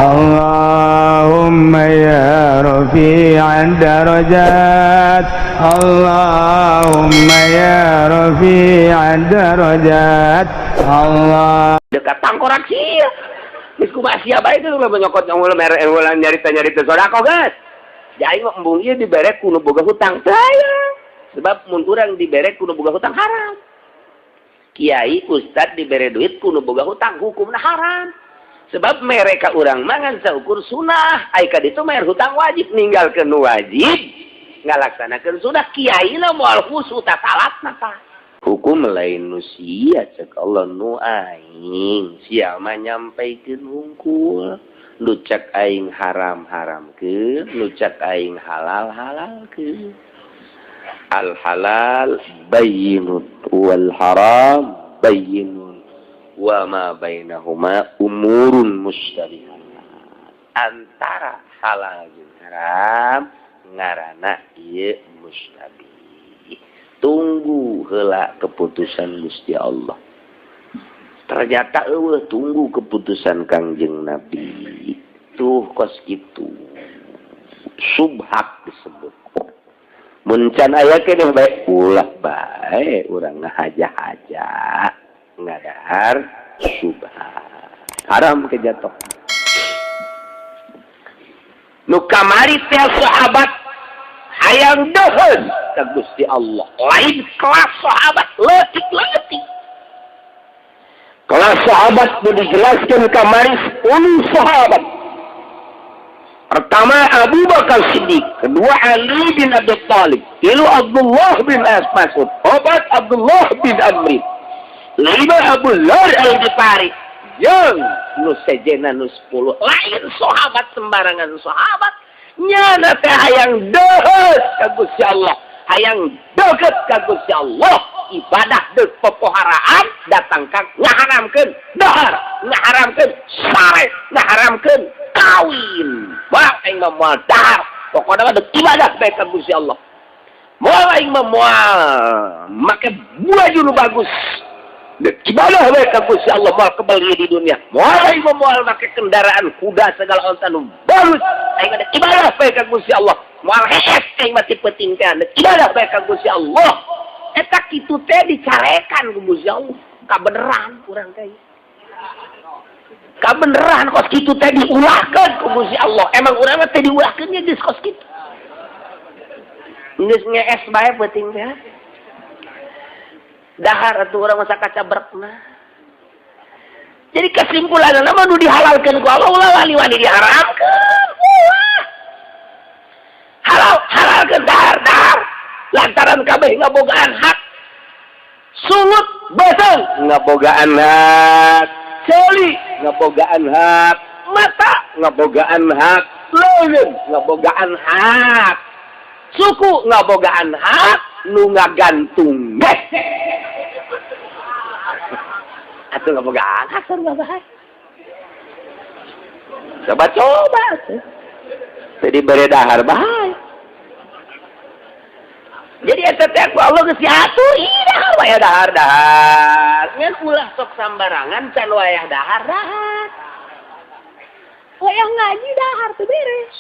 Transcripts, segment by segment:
اللهم يا رفيع الدرجات، اللهم يا رفيع الدرجات، الله Dekat tangkorak sia. Geus kumaha sia bae itu ulah nyokot, ulah mere, ulah nyarita-nyarita sedekah geus. Jadi mah embung ieu dibere ku nu boga hutang. Saya sebab mun urang dibere ku nu boga hutang, haram. Kiai, ustad dibere duit ku nu boga hutang, hukumna haram. Sebab mereka urang mangan saukur sunah, ai ka ditu bayar hutang wajib, ninggalkeun nu wajib, ngalaksanakeun sunah. Kiai lah moal khusyuk ta salatna tah. Hukum lain nu sia, cek Allah, nu aing. Sia mah nyampaikeun hungkul. Nu cek aing haram, haramkeun, nu cek aing halal, halalkeun. Al halal bayyinun wal haram bayyinun wa ma bainahuma umurun musytabihat. Antara halal jeung haram ngaranna ieu mustabih. Tunggu heula keputusan Gusti Allah. Ternyata eueuh, tunggu keputusan Kangjeng Nabi. Tuh, kos kitu subhat disebut. Mun can aya keneh bae, ulah bae urang ngahaja-haja, ngadahar subhat, haram kejatuh. Nu kamari teh sahabat hayang deuheun ka Gusti Allah, lain kelas sahabat leutik-leutik. Kelas sahabat nu dijelaskan kamari 10 sahabat. Pertama Abu Bakar Siddiq, kedua Ali bin Abi Thalib, tilu Abdullah bin Mas'ud, opat Abdullah bin Amri, lima Abu Dzar Al-Ghifari, jeung nu sejena nu 10. Lain sahabat sembarangan sahabat. Nyana teh hayang deuheut ka Gusti Allah, hayang deukeut ka Gusti Allah, ibadah deuk popoharaan, datang ka ngaharamkeun dahar, ngaharamkeun sare, ngaharamkeun kawin. Wah, aing mah moal dahar, pokokna mah deuk ibadah bae ka Gusti Allah. Moal, aing mah moal make baju nu bagus, deuk ibadah bae ka Gusti Allah, moal kebel di dunia. Moal, aing mah moal make kendaraan kuda segala onta nu bagus, aing mah deuk ibadah bae ka Gusti Allah. Moal hees aing mah ti peuting teh, deuk ibadah bae ka Gusti Allah. Eta kitu teh dicarekan ku Gusti Allah. Kabeneran urang teh, kabeneran kos kitu teh diulahkeun ku Gusti Allah. Emang urang mah teh diulahkeun nya, geus kos kitu, geus ngees bae peuting teh dahar atuh urang masa kacabrekna. Jadi kesimpulanna mah, nu dihalalkeun ku Allah ulah wani-wani diharamkeun, ulah. Halal halalkeun, dahar dahar, lantaran kabeh ngabogaan hak. Sungut beuteung ngabogaan hak, ceuli ngabogaan hak, mata ngabogaan hak, leungeun ngabogaan hak, suku ngabogaan hak, nu ngagantung ge atuh ngabogaan hak, sarua bae. Coba coba atuh teu dibere dahar bae. Jadi eta teh ku Allah geus diatur, ih, dahar wayah dahar dahar. Ngan ulah sok sambarangan, can wayah dahar dahar. Wayah ngaji dahar teu beres.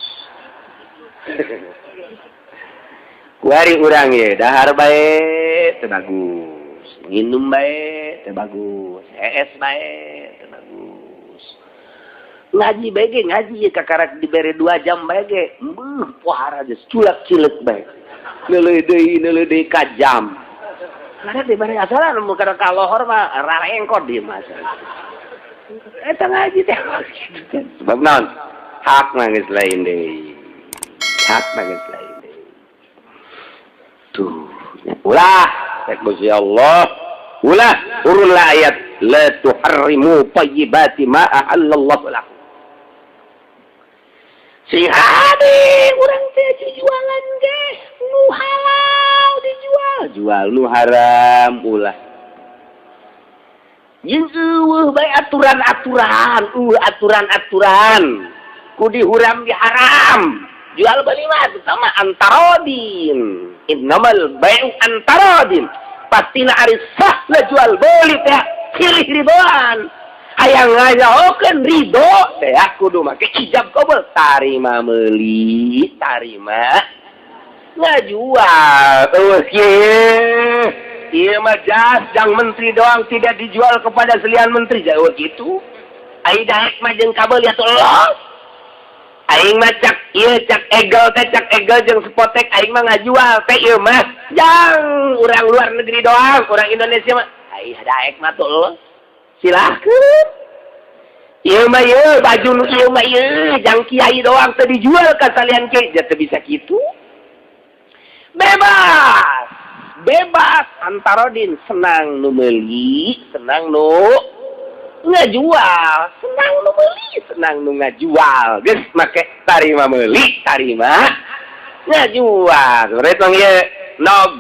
Kuari urang ye dahar bae teu bagus, nginum bae teu bagus, hees bae teu bagus. Ngaji bae ge, ngaji ye kakarak dibere 2 jam bae ge, beuh, pohara geus culak-cileuk bae. Neuleuh deui, neuleuh deui ka jam. Karena dibere asalan mun kada ka lohor mah rarengkot di mah. Eta ngaji teh sebab naon? Hak mah geus lain deui. Hak mah geus lain deui. Tuh, ulah cek Gusti Allah. Ulah, turunlah ayat la tuharrimu thayyibati ma ahallallahu lakum. Si hade urang teh jualan ge nu halal dijual, jual nu haram ulah. Jeung eueuh bae aturan-aturan, eueuh aturan-aturan. Ku dihuram diharam. Jual beli mah sama antarodin. Innamal bai'u antarodin. Pastina ari sah lah jual beli teh silih ridoan. Hayang ngajahokeun ridho teh kudu make ijab kabul, tarima meuli, tarima ngajual. Terus ye ieu mah jas jang menteri doang, tidak dijual kepada selian menteri, jauh gitu. Ai daek mah jeung kabel ya los. Aing mah cak ieu, cak egel teh, cak egel jeung spotek, aing mah ngajual teh ieu mah jang urang luar negeri doang, urang Indonesia mah ai daek mah tuh los, silahkan. Ieu mah ieu baju nu ieu mah ieu jang kiai doang, teu dijual ka salian kiai, teu bisa kitu. Bebas, bebas antarodin, senang nu meuli, senang nu ngajual, senang nu meuli, senang nu ngajual. Geus make tarima meuli, tarima ngajual. Rek tong ieu nog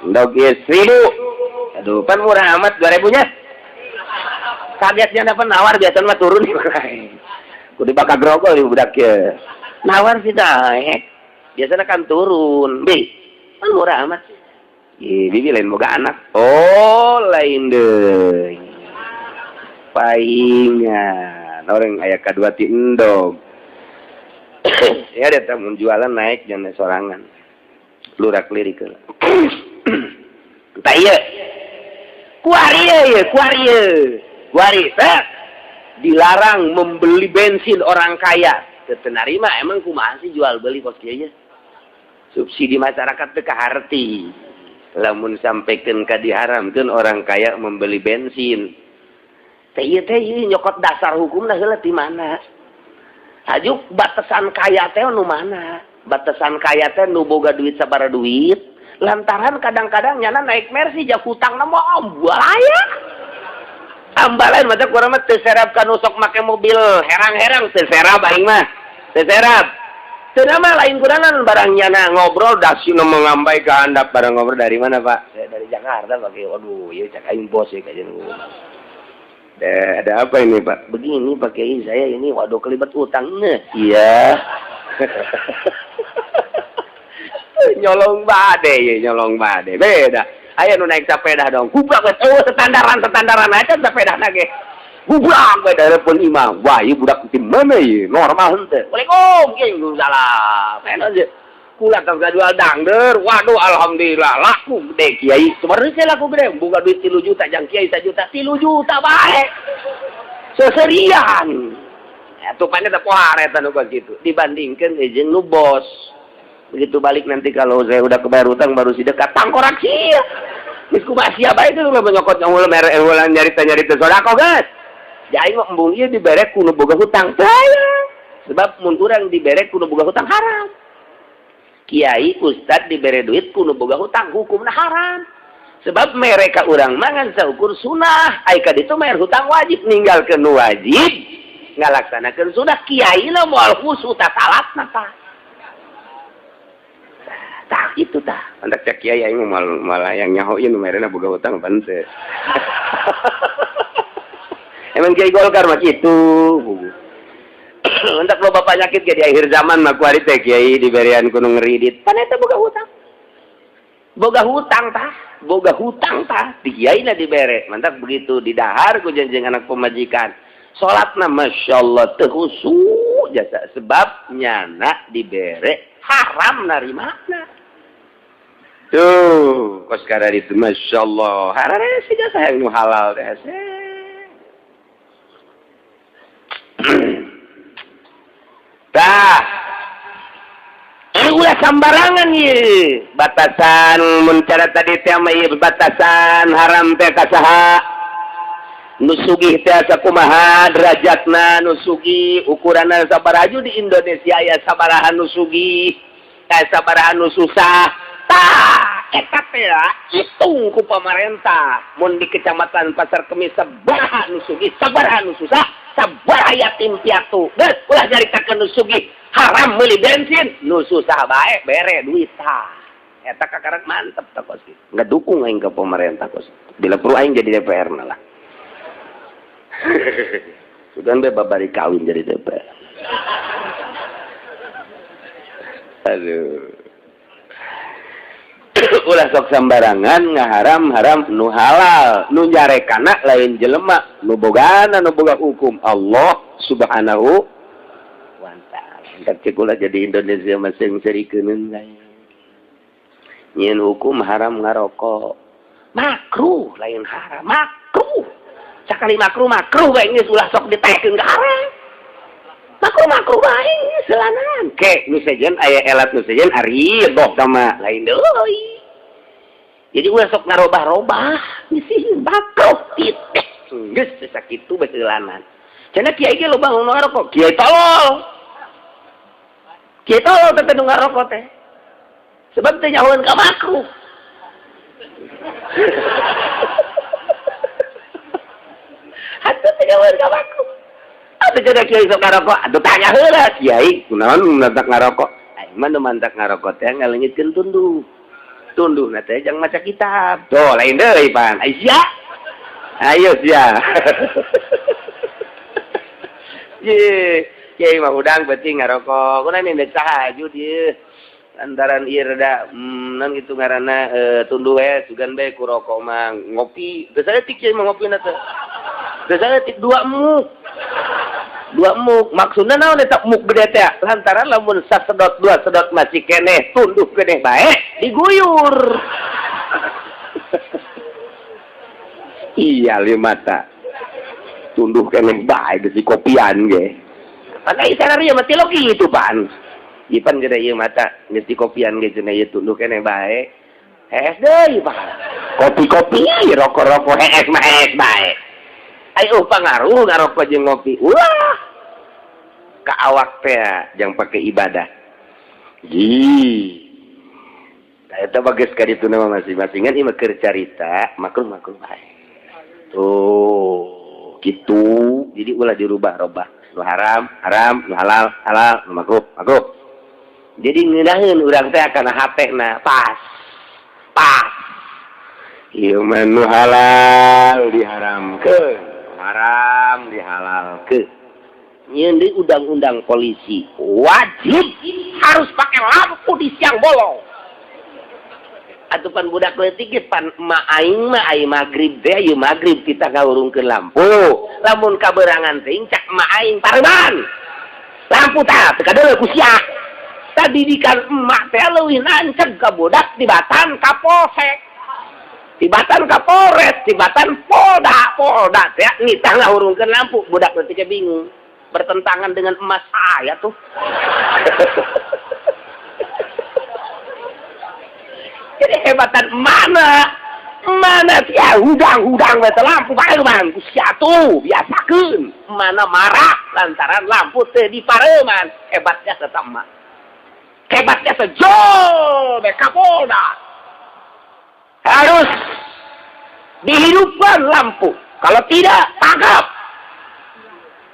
ndog ieu 1000. Aduh, pan murah amat 2000 nya. Kagetnya dapat nawar, biasa mah turun. Kudu bakal grogol di budak ya. Nawar sih naik. Biasanya kan turun. Bi, kan murah amat. Ih, bibi lain boga anak. Oh, lain deh. Paingan. Orang aya kadua ti endog. Ya dia mun jualan naik jangan sorangan. Lurak lirik. Tah ieu. Kuari ieu, kuari ieu. Kuari teh dilarang membeli bensin orang kaya. Teu narima, emang kumaha sih jual beli kos kieu? Subsidi masyarakat teu kaharti. Lamun sampaikan ka diharamkeun orang kaya membeli bensin. Teh ieu teh ieu nyokot dasar hukumna heula ti mana? Hajuk batasan kaya teh nu mana? Batasan kaya teh nu boga duit sabaraha duit? Lantaran kadang-kadang nyana naik Mercy jak hutangna mah ambalaya. Ambalan mata kurang mah teu serap ka nu sok make mobil herang-herang, teu serap aing mah. Teu serap. Teu mah lain kudanan barang nyana ngobrol dasina mengambai ke handap barang ngobrol, "Dari mana, Pak?" "Saya dari Jakarta, Pak." "Waduh, ieu cak aing bos ya kajian." "Eh, ada apa ini, Pak?" "Begini, Pak Kiai, saya ini waduh kelibat utang." Nah, iya. Nyolong bade ya, nyolong bade. Beda. Ayo nu naik sepeda dong. Gubrak oh standaran standaran aja sepeda ge. Gubrak we dari pun imam. Wah, ieu budak di mana ieu? Normal henteu. Waalaikum, kieu salah. Aja. Kula tong jual dangder. Waduh, alhamdulillah laku gede, Kiai. Sebenarnya saya laku gede, buka duit 3 juta jang kiai 1 juta, 3 juta bae. Seserian. Ya, tupannya teh pohar eta nu gitu. Dibandingkan jeung nu bos. Begitu balik nanti kalau saya udah kebayar utang baru si dekat tangkorak sia. Geus kumaha sia bae itu mah nyokot nyongul mere ulang nyarita-nyarita sedekah geus. Jadi mah embung ieu dibere ku nu boga hutang. Saya. Sebab mun urang dibere ku nu boga hutang haram. Kiai ustad dibere duit ku nu boga hutang hukumna haram. Sebab mereka urang mangan saukur sunah, ai ka ditu bayar hutang wajib, ninggalkeun nu wajib, ngalaksanakeun sunah. Kiai na moal khusyuk ta salatna tah. Tah itu tah. Mantak cak kiai aing moal malah yang nyaho ieu nu merena boga hutang pan teu. Emang kiai Golkar mah kitu. Untuk loba penyakit ge di akhir zaman mah kuari teh kiai diberian ku nu ngeridit. Pan eta boga hutang. Boga hutang tah, boga hutang tah, di kiai na dibere. Mantap begitu didahar ku janjeng anak pemajikan. Salatna masyaallah teu khusyuk jasa sebab nyana dibere haram narimana. Tuh, kos itu masyaallah. Harare sih jasa yang nu halal teh. Tah. Ulah sambarangan ye. Batasan mun cara tadi teh mah ieu batasan haram teh ka saha? Nu sugih teh sakumaha derajatna, nu sugih ukuranna sabaraha di Indonesia aya sabaraha nu sugih, aya sabaraha nu susah. Tah, eta teh hitung ku pamarentah. Mun di Kecamatan Pasar Kemis sabaraha nu sugih, sabaraha nu susah, sabaraha yatim piatu. Geus ulah nyaritakeun nu sugih haram meuli bensin, nu susah bae bere duit tah. Eta kakarak mantep tah kos kitu. Ngedukung aing ke pemerintah kos. Bila perlu aing jadi DPR lah. Sudah be babari kawin jadi DPR. Aduh. ulah sok sambarangan ngaharam-haram nu halal nu nyarekana lain jelema nu bogana nu boga hukum Allah Subhanahu wa ta'ala. Entar cek ulah jadi Indonesia mah seungseurikeun lain. Nyieun hukum haram ngarokok. Makruh lain haram, makruh. Sakali makruh makruh bae geus ulah sok ditekeun ka haram. Makruh makruh bae selanan. Ke nu sejen aya elat nu sejen ari doh sama lain deui. Jadi ulah sok ngarobah-robah, geus makruh titik. Geus sakitu bae seulanan. Cenah kiai ge loba nu ngarokok, kiai tolol. Kiai tolol teh nu ngarokok teh. Sebab teh nyahoeun ka makruh. Atuh teh nyahoeun ka makruh. Atuh cenah kiai sok ngarokok, atuh tanya heula kiai, kunaon mantak ngarokok? Aing mah nu mantak ngarokok teh ngaleungitkeun tunduh. Tunduhna teh jang maca kitab. Tuh lain deui pan. Ai sia. Ayo sia. Ye, kiai mah hudang penting ngarokok. Kunaon ini tahajud ieu. Lantaran ieu rada non gitu ngaranna tunduh we sugan bae ku rokok mah ngopi. Teu saeutik kiai mah ngopina teh. Teu saeutik dua muk. Dua muk maksudna naon eta muk gede teh? Lantaran lamun sasedot dua sedot masih keneh tunduh keneh bae diguyur. Iya lima mata. Tunduh keneh bae geus kopian ge. Pan ai sararia mah tilok kitu pan. Ipan gede ieu mata geus dikopian ge cenah ieu tunduh keneh bae. Hees deui pan. Kopi-kopi rokok-rokok hees mah hees bae. Ayo pangaruh ngarokok jeung ngopi. Wah. Ka awak teh jang pake ibadah. Ji. Tah eta bageus ka ditu mah masing-masingan ieu mah keur carita makruh-makruh bae. Tuh, gitu. Jadi ulah dirubah-robah. Nu haram, haram, nu halal, halal, nu makruh, makruh. Jadi ngeunaheun urang teh kana hatena pas. Pas. Ieu mah nu halal diharamkeun, haram dihalalkeun. Nyieun deui undang-undang polisi wajib harus pakai lampu di siang bolong. Atuh pan budak leutik ge pan emak aing mah ai magrib teh ieu magrib kita ngahurungkeun lampu. Lamun kaberangan teh cak emak aing pareban. Lampu tah teu kadeuleu ku sia. Tadidikan emak teh leuwih nanceg ka budak tibatan ka polsek. Tibatan ka Polres, tibatan Polda, Polda teh nitah ngahurungkeun lampu, budak leutik bingung. Bertentangan dengan emas saya tuh. Jadi hebatan mana? Mana sia hudang-hudang we lampu pareuman ku sia tuh biasakeun. Mana marah lantaran lampu teu dipareuman. Hebatnya tetap emak. Hebatnya sejol be Kapolda. Harus dihidupkan lampu. Kalau tidak tangkap.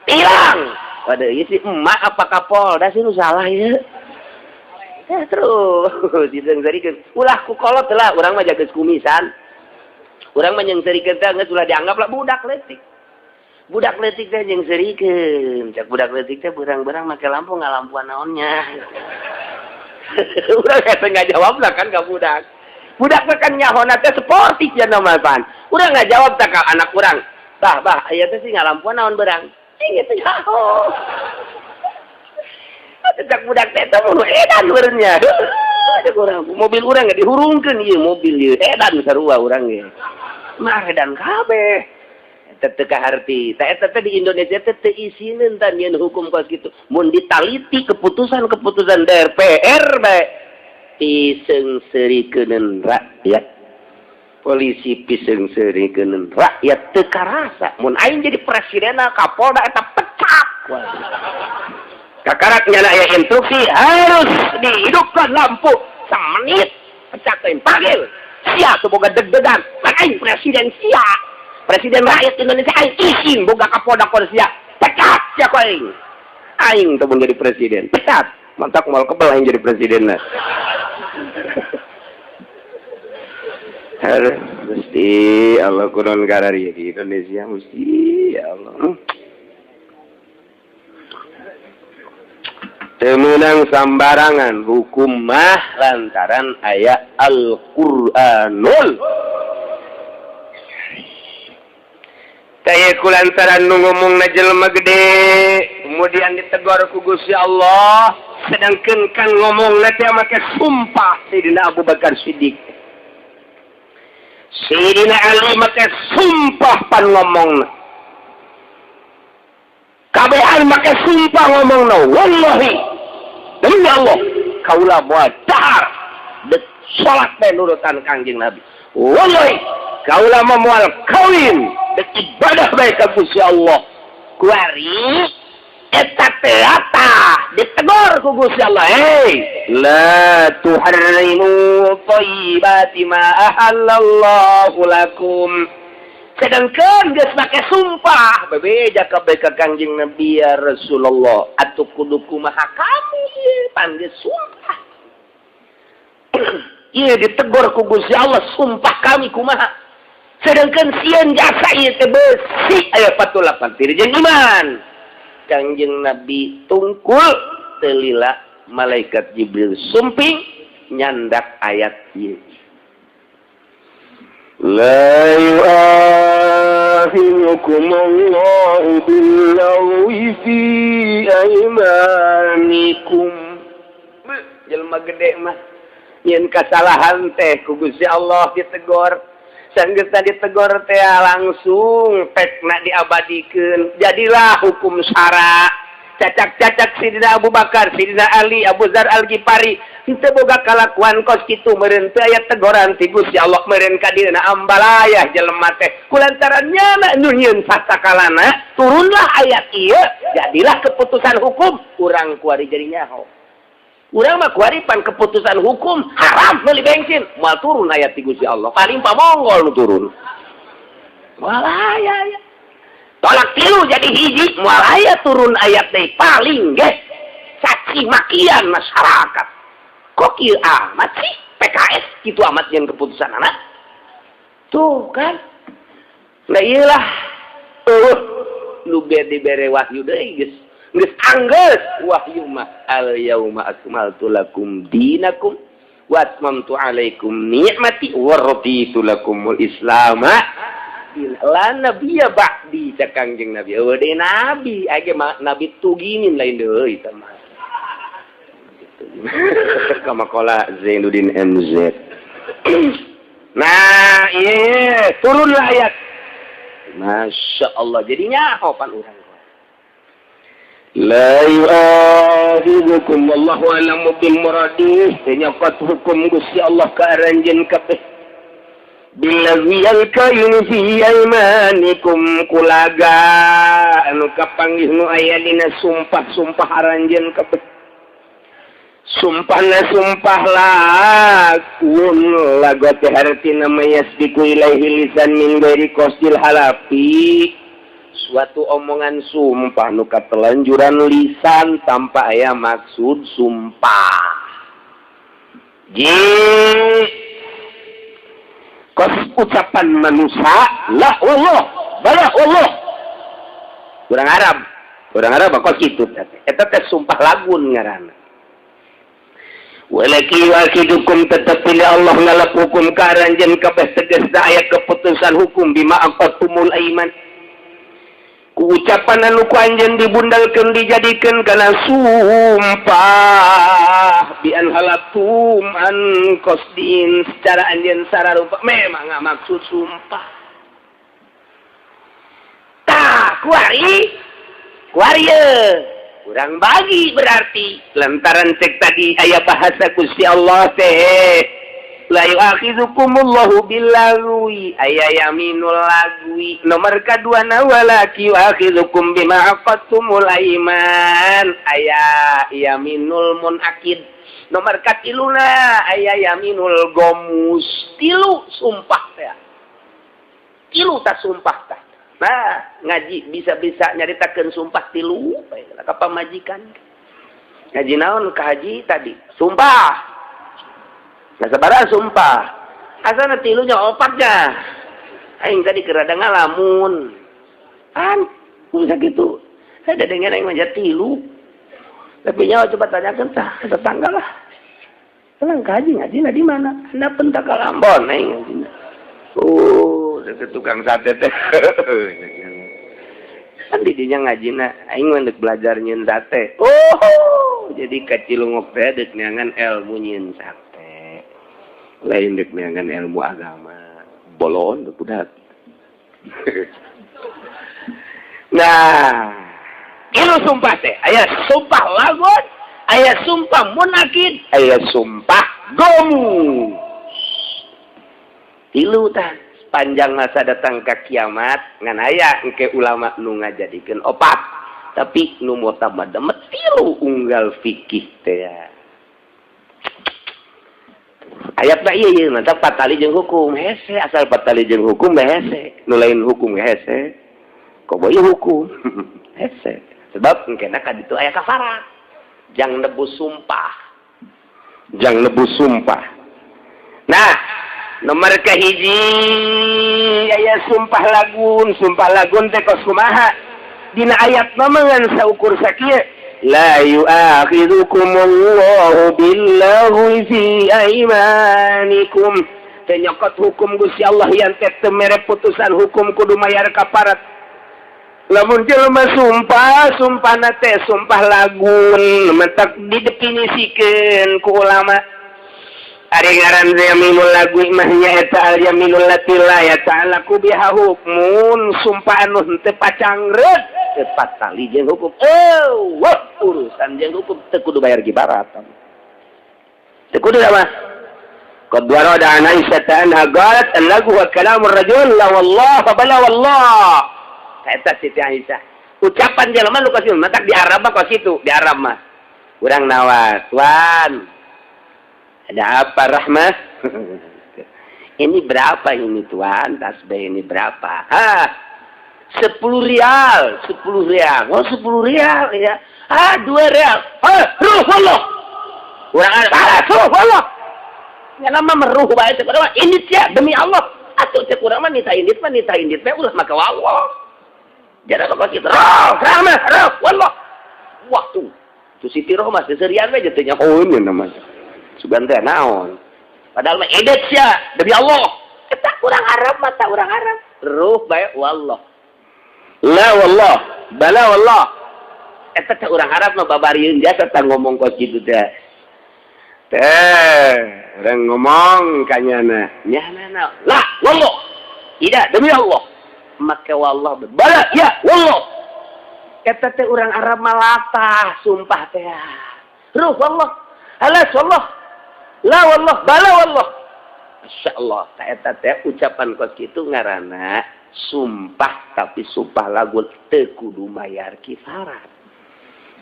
Hilang. Waduh, ieu si emak apa Kapolda sih nu salah ieu? Terus diseungseurikeun. Ulah ku kolot lah, urang mah jaga kumisan. Urang mah nyeungseurikeun teh geus ulah dianggap lah budak leutik. Budak leutik teh nyeungseurikeun. Cak budak leutik teh berang-berang make lampu ngalampuan naonnya. Urang eta ngajawab lah kan ka budak. Budak mah kan nyahona teh sportif ya nama pan. Urang ngajawab teh ka anak urang. Bah, bah, aya teh sih ngalampuan naon berang. Cing eta nyaho. Cak budak teh teh mun edan urangnya. Cak urang mobil urang ge dihurungkeun ieu mobil ieu edan sarua urang ge. Mah edan kabeh. Eta teu kaharti. Tah eta teh di Indonesia teh teu isineun tah nyieun hukum kos kitu. Mun ditaliti keputusan-keputusan DPR bae piseungseurikeun rakyat. Polisi piseungseurikeun rakyat teu karasa. Mun aing jadi presidenna Kapolda eta pecat. Kakarak nyana aya instruksi harus dihidupkan lampu semenit pecat teh panggil sia tuh boga deg-degan kan aing presiden sia presiden rakyat Indonesia aing izin boga Kapolda sia pecat sia ku aing aing teu mun jadi presiden pecat mantak moal kebel aing jadi presidenna. Aduh, mesti Allah kunon karari di Indonesia mesti ya Allah. Teu meunang sambarangan hukum mah lantaran aya Al-Qur'anul. Taya ku lantaran nu ngomongna jelema gede kemudian ditegor ku Gusti Allah, sedangkan kan ngomongna teh make sumpah. Sayyidina Abu Bakar Siddiq, Sayyidina Ali make sumpah pan ngomongna, kabehan make sumpah ngomongna, "Wallahi, demi Allah, kaula moal dahar, dek salat teh nurutan Kangjeng Nabi. Wallahi, kaula mah moal kawin, dek ibadah bae ka Gusti Allah." Kuari eta teh ditegor ku Gusti Allah, "Hei, la tuharrimu thayyibati ma ahallallahu lakum." Sedangkan geus make sumpah, bebeja kabeh ka Kangjeng Nabi, "Ya Rasulullah, atuh kudu kumaha kami ieu, pan geus sumpah?" Ieu ditegor ku Gusti Allah, sumpah kami kumaha? Sedangkan sieun jasa ieu teh besi aya 48 jeung iman. Kangjeng Nabi tungkul, telila malaikat Jibril sumping nyandak ayat ieu, La yu'akhidukum Allahu billaghwi fi aymanikum. Jelema gede mah nyeun kasalahan teh ku Gusti Allah ditegor. Sanggeusna ditegor teh langsung pekna diabadikeun, jadilah hukum syara. Cacak-cacak Sidina Abu Bakar, Sidina Ali, Abu Zar Al-Ghifari henteu boga kalakuan kos kitu, meureun teu aya tegoran ti Gusti Allah, meureun ka dieuna ambalayah jelema teh. Kulantaran nyana nu nyieun sasakalana, turunlah ayat ieu, jadilah keputusan hukum. Urang kuari jadi nyaho, urang mah kuari pan keputusan hukum haram meuli bensin, moal turun ayat ti Gusti Allah, paling pamonggol nu turun. Moal aya ya. Talak tilu jadi hiji, moal aya turun ayat teh, paling ge caci makian masyarakat, kok kieu amat sih PKS, kitu amat yang keputusan anak tuh kan. Nah, iyalah, nu dibere wahyu deui geus geus anggeus wahyu mah, al yauma akmaltu lakum dinakum wa atmamtu alaikum ni'mati wa raditu lakumul islama. La nabiyya ba'di, cak Kangjeng Nabi. Eueuh deui nabi age mah, nabi tuginin lain deui eta mah. Kama qala Zainuddin MZ. Nah, iya, turunlah ayat. Masya Allah, jadinya nyaho pan urang. La yu'akhidukum wallahu a'lamu bil muradih. Teu nyokot hukum Gusti Allah ka aranjeun kabeh. Billazi alkayin fi aymanikum, kulaga anu kapanggih nu aya dina sumpah-sumpah aranjeun kabeh. Sumpahna sumpah lagun, lagu teh hartina yasbiqu ilaihi lisan min ghairi qasdil halafi, suatu omongan sumpah nu katelanjuran lisan tanpa aya maksud sumpah. Ji kos ucapan manusia, la Allah, bala Allah, urang Arab, urang Arab kos kitu, eta teh sumpah lagun ngaranna. Walaki yu'akhidukum, tetapi Allah ngalap hukum ka aranjeun kabeh, tegasna aya keputusan hukum, bima aqadtumul aiman, ku ucapan anu ku anjeun dibundalkeun, dijadikeun kana sumpah, bi an halaftum an qasdin, secara anjeun sararupa memang nggak maksud sumpah. Tah, kuari kuari ye kurang bagi, berarti lantaran cek tadi aya bahasa Gusti Allah teh la yu'akhidhukumullahu billaghwi, aya yaminul lagwi. Nomor kadua na walaki yu'akhidhukum bima aqadtumul aiman, aya yaminul munakid. Nomor katiluna aya yaminul gomus. Tilu sumpah teh, tilu tak sumpah tah. Nah, ngaji bisa-bisa nyaritakeun sumpah tilu ka pamajikan. Ngaji naon ka haji tadi? Sumpah. Nah, sabaraha sumpah? Asana tilunya opatnya. Aing tadi keur rada ngalamun. An, bisa gitu. Saya dengar aing mah tilu. Tapi nyawa coba tanyakan tah tetangga lah. Tenang kaji ngaji di mana? Anda pentak Ambon aing ngaji. Oh, tukang sate teh. Kan di dinya ngajina aing mah deuk belajar nyieun sate. Oh, jadi ka Cilongok teh deuk neangan ilmu nyieun sate. Lain deuk neangan ilmu agama. Bolon budak. Nah, itu sumpah teh. Aya sumpah lagun, aya sumpah munakid, aya sumpah gomu. Tilu tah sepanjang masa datang ke kiamat ngan aya engke ulama nu ngajadikeun opat. Tapi nu mutamad tilu unggal fikih teh. Ayat mah ieu ieu mantap patali jeung hukum hese, asal patali jeung hukum mah hese, nu lain hukum hese. Komo ieu hukum hese. Sebab engkena ka ditu aya kafarat. Jang nebus sumpah. Jang nebus sumpah. Nah, nomor kahiji aya sumpah lagun, sumpah lagun teh kos kumaha? Dina ayat mah ngan saukur sakieu. La yu'akhidhukumullahu billaghwi fi aimanikum. Teu nyokot hukum Gusti Allah yang teh teu mere putusan hukum kudu mayar kafarat. Lamun jelema sumpah, sumpahna teh sumpah lagun, mentak didefinisikeun ku ulama. Ari ngaran yaminul lagwi mah nyaeta al yaminul lati la yata'allaqu biha hukmun, sumpah anu henteu pacangreut teu patali jeung hukum. Oh, wah, urusan jeung hukum teu kudu bayar kifarat. Teu kudu mah. Qad warada an Aisyah anha qalat al-lagwu wa kalamur rajul la wallah fa bala wallah. Eta Siti Aisyah. Ucapan jelema nu kos matak di Arab mah kos itu, di Arab mah. Urang nawas, "Tuan, ada apa Rahmah?" "Ini berapa ini tuan? Tasbih ini berapa?" "Hah, 10 rial, 10 rial." "Oh, 10 rial ya." "Ah, 2 rial." "Ah, ruh Allah." Urang ah, ruh Allah. Ya nama meruh bae teh urang ini sia demi Allah. Atuh cek urang mah nita indit mah nita indit teh ulah maka Allah. Jadi kok kitu. Ruh, Rahmah, ruh Allah. Wah tuh. Tuh Siti Rohmah seserian we teh nyahoeun namanya. Sugan teh naon. Padahal mah edet sia demi Allah. Eta urang Arab mah ta urang Arab. Ruh bae wallah. La wallah, bala wallah. Eta teh urang Arab mah babarieun jasa tah ngomong kos kitu teh. Teh, urang ngomong ka nyana. Nyana la wallah. Tidak demi Allah. Make wallah bala ya wallah. Eta teh urang Arab mah latah sumpah teh. Ruh wallah. Alas wallah. La wallah, bala wallah. Masya Allah, eta teh ucapan kos kitu ngaranna sumpah tapi sumpah lagu teu kudu mayar kifarat.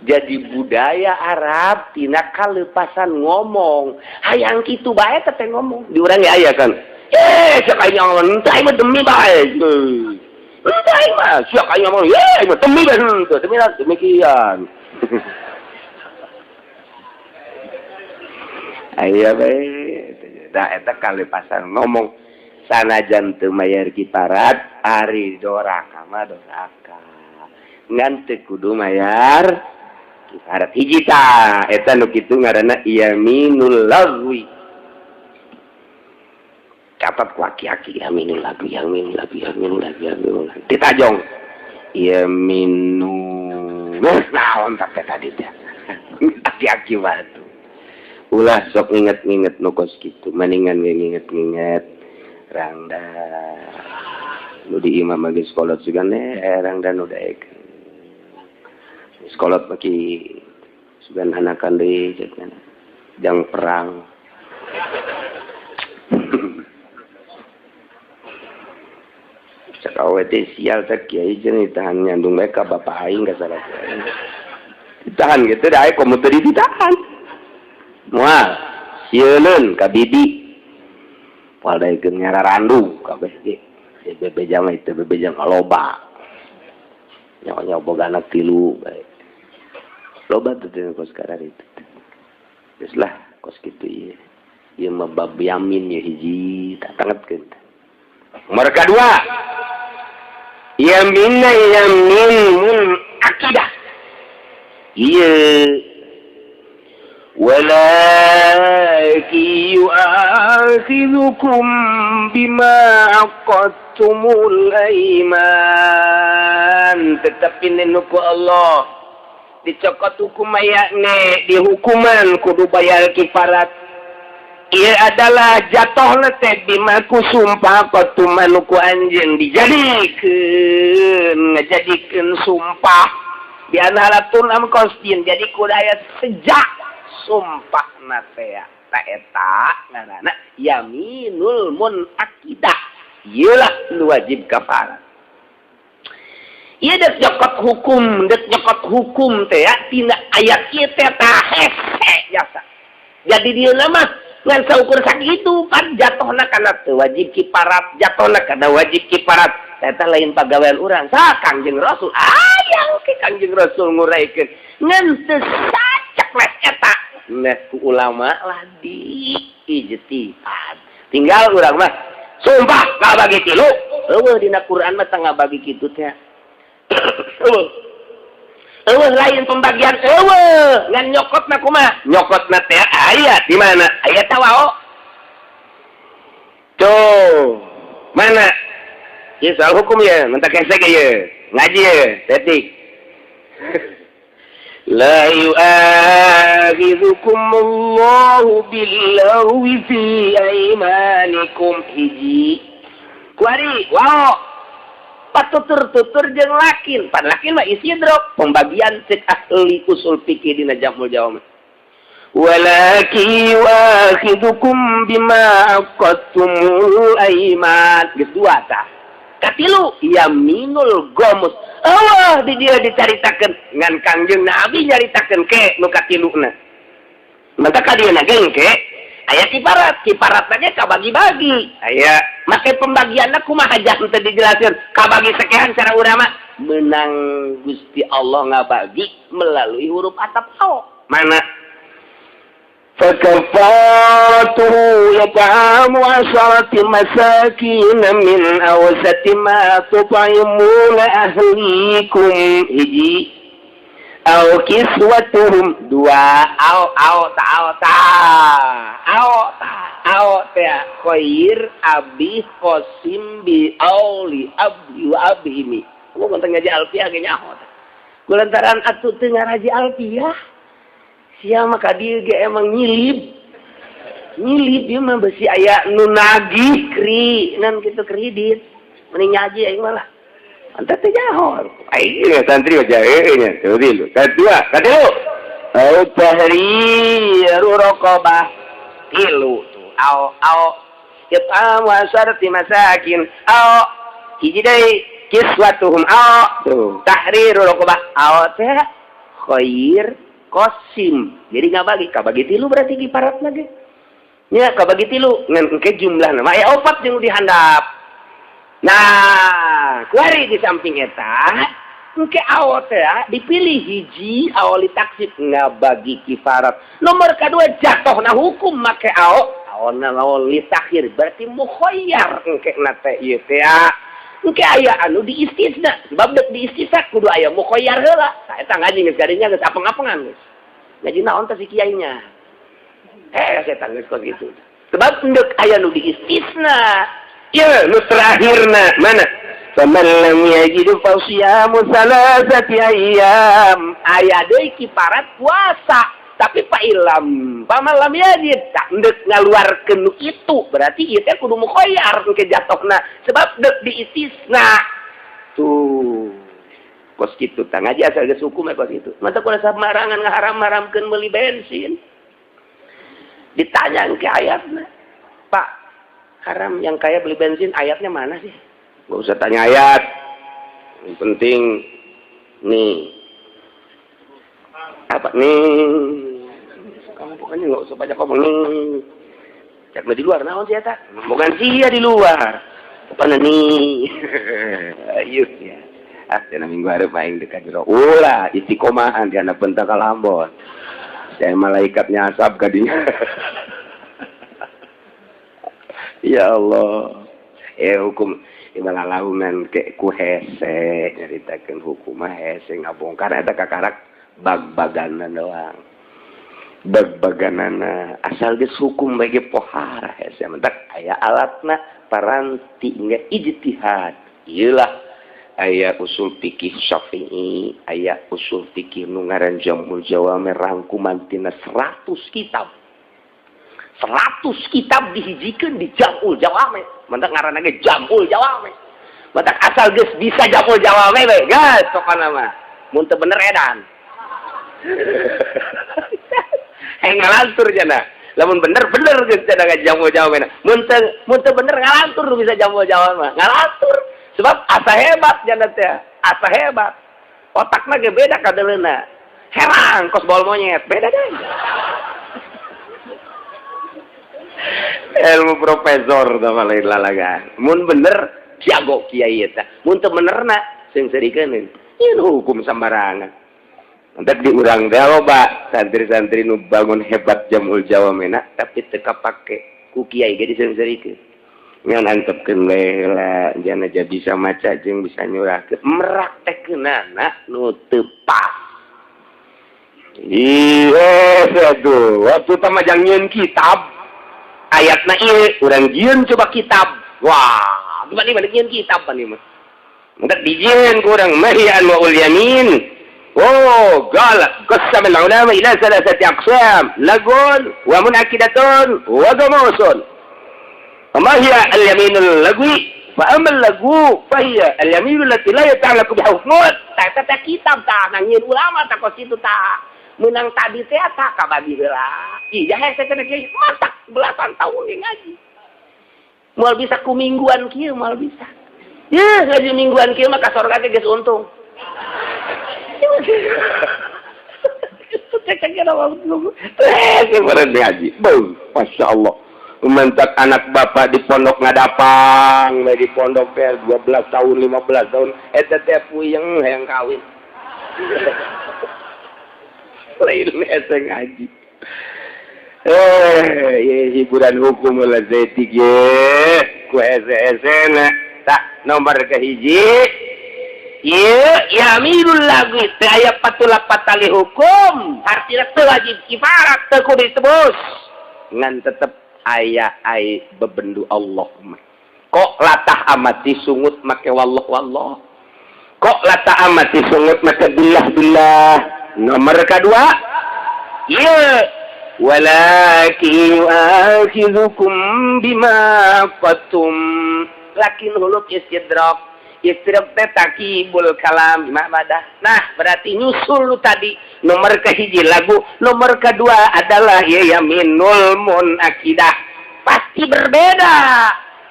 Jadi budaya Arab tina kalepasan ngomong, hayang kitu bae teh ngomong. Di urang ge aya kan. Eh, siapa aing ngomong, henteu aing mah demi bae. Henteu aing mah, siapa aing ngomong, ye aing mah demi bae henteu, demi demikian. Aya bae. Da eta kalepasan ngomong sanajan teu mayar kifarat ari doraka mah doraka. Ngan teu kudu mayar kifarat hiji tah eta nu kitu ngaranna yaminul lagwi. Catat ku aki-aki yaminul lagwi, yaminul lagwi, yaminul lagwi, yaminul lagwi. Ditajong. Yaminul naon tah tadi teh. Aki-aki batu. Ulah sok nginget-nginget nu kos kitu, mendingan nginget-nginget rangda. Nu di imam lagi sekolah juga nih, rangda nu daek. Sekolah maki sugan anakan deui cenah. Jang perang. Cak awe teh sial teh kiai jeung ditahan nyandung bae ka bapak aing ka salah kiai. Ditahan gitu da komo teu ditahan. Moal sieuneun ka bibi. Moal daekeun nyararandu kabeh ge. Bebeja mah itu bebeja mah loba. Nyawa-nyawa boga anak tilu bae. Loba tuh teh kos karar itu. Geus lah kos kitu ieu. Ieu mah bab yamin ye hiji tak tangetkeun. Nomor kadua. Yaminna yamin mun akidah. Ieu Walakin yu'akhidhukum bima aqadtumul aiman. Tetapi nenuku Allah dicokot hukum ayakne dihukuman kudu bayar kifarat. Ia adalah jatuh teh bima ku sumpah qatuman ku anjeun dijadikeun ngajadikeun sumpah di anhalatun am qasdin jadi kudu aya sejak sumpah na teh ta eta ngaranna yaminul munaqidah ieu lah nu wajib kafarat. Ieu dek nyokot hukum teh ya tina ayat ieu teh tah hese jasa. Jadi dia mah ngan saukur sakitu pan jatuhna kana teu wajib kiparat, jatuhna kana wajib kiparat. Eta lain pagawean urang. Sa Kangjeng Rasul ayang ke Kangjeng Rasul nguraikeun ngan teu saceples eta. Nah ku ulama lah di ijtihad. Tinggal urang mah sumpah ngabagi tilu. Eueuh dina Quran mah teu ngabagi kitu teh. Eueuh. Eueuh lain pembagian eueuh ngan nyokotna kumaha? Nyokotna teh aya di mana? Aya tawao. Tuh, mana? Ieu soal hukum ya, mentak hese ge ye. Ngaji ye, tetik. La yu'akhidhukumullahu billaghwi fi aimanikum hiji. Kuari, wow. Patutur-tutur jeung lakin. Pan lakin mah istidrok pembagian cek ahli usul fikih dina Jamul Jawami. Walakin yu'akhidhukum bima aqadtumul aiman. Geus dua tah. Katilu yaminul gomus. Allah di dia dicaritakeun ngan Kangjeng Nabi nyaritakeun ke nu katiluna. Maka ka dieu ge ke aya kiparat, kiparat ge kabagi-bagi. Aya make pembagianna kumaha jang teu dijelaskeun, kabagi sekian cara urang mah menang Gusti Allah ngabagi melalui huruf atap ao. Mana? فكفارته إطعام 10 مساكين من أوسط ما تطعمون أهليكم hiji أو كسوتهم dua au au ta au ta au ta au ta khair abi qasim bi auli abdi wa abhimi. Kamu konten ngaji alfiah ge nyaho kulantaran atuh teu ngaraji alfiah. Sia mah ka dieu ge emang nyilib. Nyilib ieu mah besi aya nu nagih kri nan kitu kredit. Mending ngaji aing mah lah. Anta teh nyaho. Aing santri aja heueuh nya. Tuh tilu. Kadua, katilu. Au tahriru raqabah. Tilu tuh. Au au it'am wa syarti masakin. Au hiji deui kiswatuhum au tuh tahriru raqabah. Au teh khair Qasim. Jadi nggak bagi, kabagi tilu berarti kiparat lagi. Ya, kabagi tilu ngan engke jumlah nama aya opat jeung dihandap. Nah, kuari di samping eta, engke awo teh dipilih hiji awali taksib ngabagi kifarat. Nomor kedua jatuhna hukum make awo, awona awali takhir berarti mukhayyar engke na teh ieu teh. Engke aya anu diistisna, sebab dek diistisna kudu aya mukhayyar heula. Tah eta ngaji geus gadinya geus apeng-apengan geus. Ngaji naon teh si kiainya? Setan geus kos gitu. Sebab endek aya nu diistisna. Ya, nu terakhirna mana? Faman lam yajid fa siyamu salasati ayyam. Aya deui kiparat puasa. Tapi fa ilam, faman lam yajid tak endek ngaluarkeun nu kitu, berarti ieu teh kudu mukhayyar engke jatohna sebab dek diistisna. Tuh. Kos kitu tah ngaji asal geus hukum kos kitu. Mata kudu samarangan ngaharam-haramkeun meuli bensin. Ditanya ke ayatna. Pak, haram yang kaya beli bensin ayatnya mana sih? Gak usah tanya ayat. Yang penting nih. Apa nih? Kamu pokoknya nggak usah banyak ngomong nih. Cek di luar naon sih eta? Bukan sia di luar. Apa nih? Ayo ya. Ah, cenah minggu hareup aing dekat jero. Ulah istiqomahan di anak pentak kalambon. Saya malaikatnya asap kadinya. Ya Allah. Hukum malalaunan ke ku hese nyaritakeun hukum mah hese ngabongkar eta kakarak bag-baganan doang. Bag-baganana asal geus hukum bagi pohara hese mentak aya alatna paranti hingga ijtihad. Iyalah aya usul fikih Syafi'i, aya usul fikih nu ngaran Jamul Jawami rangkuman tina 100 kitab. 100 kitab dihijikeun di Jamul Jawami. Mentak ngaranna ge Jamul Jawami. Mentak asal geus bisa Jamul Jawami we, geus pokona mah. Mun teu bener edan. Ngalantur jana. Lamun bener bener geus cenah Jamul Jawami. Mun teu bener ngalantur bisa Jamul Jawami mah. Ngalantur. Sebab asa hebat jana teh, asa hebat. Otakna ge beda kadeleuna. Herang kos bol monyet, beda deh. Ilmu profesor tah lain lalagan. Mun bener jago kiai eta. Mun teu benerna seungseurikeun. Ieu hukum sembarangan. Entek di urang teh loba santri-santri nu bangun hebat Jamul Jawamena tapi teu kapake ku kiai ge diseungseurikeun. Ngan antepkeun we heula jana aja bisa maca jeung bisa nyurahkeun meraktekeunana nu teu pas. Ih, aduh, waktu teh mah jang nyieun kitab. Ayatna ieu urang jieun coba kitab. Wah, gimana nih nyieun kitab pan ieu mah. Entek dijieun ku urang mahian wa ul yamin. Oh, qala qasama al-ulama ila salasati aqsam, lagun wa munakidatun wa ghamusun. Ma hiya al-yaminul lagwi? Fa amma al-lagwu fa hiya al-yaminul lati la yata'allaqu bi hukmun. Ta ta kitab ta nangieun ulama ta kos kitu ta. Menang tadi teh ta kabagi heula. Ih, hese teh kiai matak belasan tahun ge ngaji. Moal bisa ku mingguan kieu moal bisa. Yeuh, ngaji mingguan kieu mah ka sorga ge geus untung. Masya Allah, mentak anak bapak di pondok ngadapang di pondok teh 12 tahun 15 tahun eta teh puyeng hayang kawin. Lain hese ngaji. Hiburan hukum lah zetik ye ku hese-hesena. Tak nomor kahiji ieu yaminul lagwi teu aya patulak patali hukum, hartina teu wajib kifarat, teu kudu ditebus, ngan tetep aya ai bebendu Allah mah. Kok latah amati sungut make wallah wallah, kok latah amati sungut make billah billah. Nomor kedua ieu walakin yu'akhidhukum bima qatum, lakin huluk istidrak. Istidrak teh takibul kalam mabadah. Nah, berarti nyusul lu tadi nomor kehiji lagu, nomor kedua adalah ya yaminul munakidah. Pasti berbeda.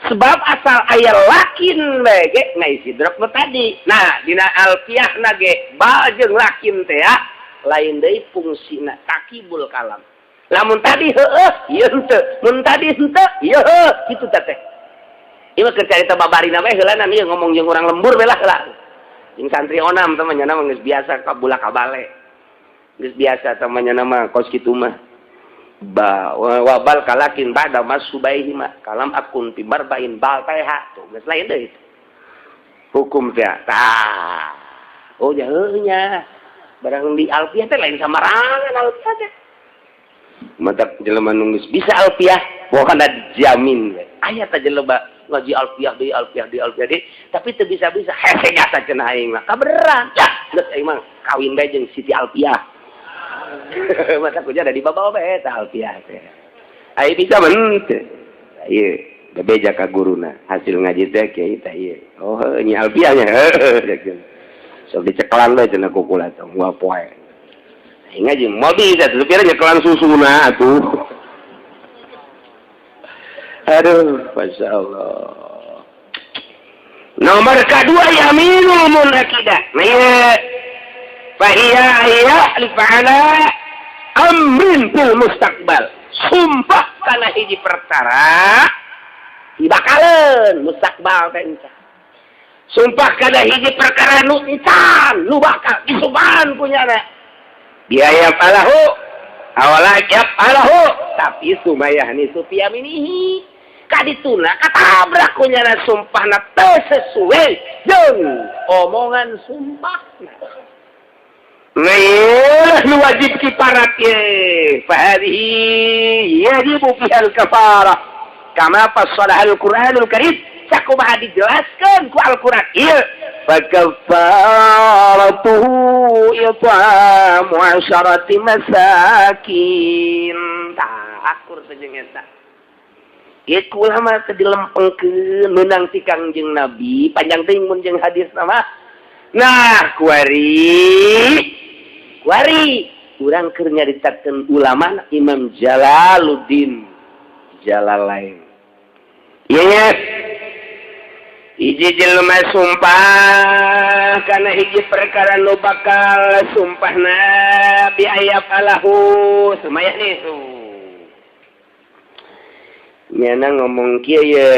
Sebab asal aya lakin we ge ngaistidrak nu tadi. Nah, dina alfiahna ge ba jeung lakin teh ya, lain deui fungsina takibul kalam. Lamun tadi heueuh, ieu henteu. Mun tadi henteu, ieu heueuh, kitu teh. Ieu mah keur carita babarina we heula ieu ngomong jeung urang lembur we lah heula. Jeung santri onam teh mah nya mah geus biasa ka bulak kabale. Geus biasa teh mah nya mah kos kitu mah. Ba wabal kalakin ba'da masubaihi ma kalam akun fi marbain bal teh tuh geus lain deui. Hukum teh tah. Oh nya heueuh nya. Barang di alfiah teh lain samarangan alfiah teh. Matak jelema nu geus bisa alfiah pokona dijamin we. Aya teh jelema ngaji alfiah deui alfiah deui alfiah deui tapi teu bisa-bisa hese jasa cenah aing mah kabeneran ya geus aing mah kawin bae jeung Siti Alfiah. Mata kuja ada di babawa bae eta Alfiah teh. Ai bisa men teu ieu bebeja ka guruna hasil ngaji teh kiai teh ieu. Oh nya Alfiah nya heueuh sok dicekelan bae cenah ku kula teh moal poe. Aing ngaji moal bisa tuh pira nyekelan susuna atuh. Aduh, Masya Allah. Nomor kedua yaminul munakidah. Nah, fahiya hiya alifa'ala amrin fil mustaqbal. Sumpah kana hiji perkara dibakaleun mustaqbal teh encan. Sumpah kana hiji perkara nu encan, nu bakal disumpahan punyana. Biaya falahu awala yaf'alahu tapi sumayahni sufiyaminihi. Kadituna katabrak kunyana sumpahna teu sesuai jeung omongan sumpahna. Nah, wajib kiparat ye. Fahadihi yajibu fiha al-kafarah. Kama fassalaha al-Qur'anul Karim. Sakumaha dijelaskan ku Al-Qur'an. Ieu fakafaratuhu it'amu 10 masakin. Tah, akur teh jeung eta. Ieu ku ulama teh dilempengkeun meunang ti Kangjeng Nabi, panjang teuing mun jeung hadis mah. Nah, kuari kuari urang keur nyaritakeun ulama Imam Jalaluddin Jalalain. Iya, hiji jelema sumpah karena hiji perkara nu bakal sumpahna bi ayap alahu sumaya nih tuh. Nyana ngomong kieu ye.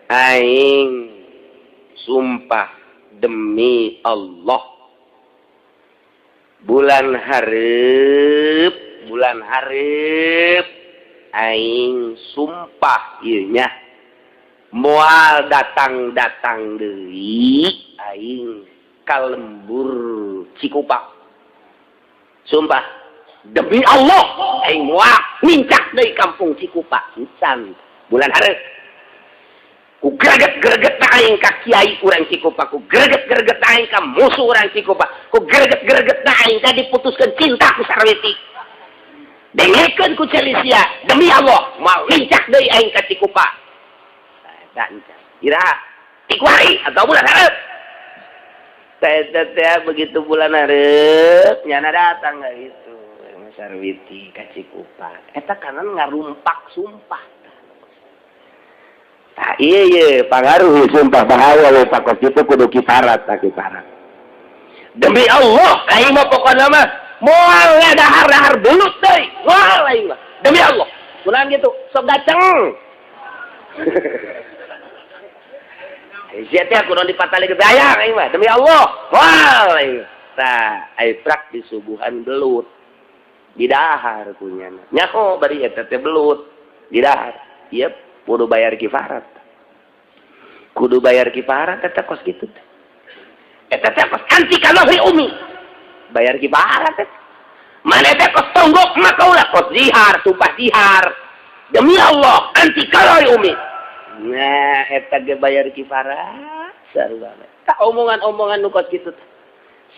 Aing sumpah demi Allah, bulan hareup aing sumpah ieu nya moal datang-datang deui aing ka lembur Cikupa. Sumpah demi Allah, aing moal nincak deui kampung Cikupa encan bulan hareup. Ku greget-greget aing ka kiai urang Cikupa, ku greget-greget aing ka musuh urang Cikupa, ku greget-greget aing tadi diputuskeun cinta ku Sarwiti. Dengekeun ku Celisia, demi Allah moal nincak deui aing ka Cikupa. Eta encan iraha? Ti kuari atau bulan hareup. Teh begitu bulan hareup nyana datang nggak itu Sarwiti ka Cikupa, eta kanan ngarumpak sumpah. Tah, iya, pangaruh sumpah bahaya we pakos itu kudu kifarat, tak kifarat. Demi Allah, aing mah pokokna mah moal dahar-dahar belut deui. Moal aing mah. Demi Allah. Kunaon gitu? Sok gaceng. Sia teh kudu dipatali ke bayang aing mah. Demi Allah. Moal aing. Tah, ai prak disuguhan belut. Didahar kunyana. Nyaho bari eta teh belut. Didahar. Yep, kudu bayar kifarat. Kudu bayar kifarat eta kos kitu teh. Eta teh kos anti kalahri umi. Bayar kifarat teh. Mana teh kos tonggok maka ulah kos zihar, sumpah zihar. Demi Allah, anti kalahri umi. Nah, eta ge bayar kifarat. Sarua. Tak omongan-omongan nu kos kitu teh.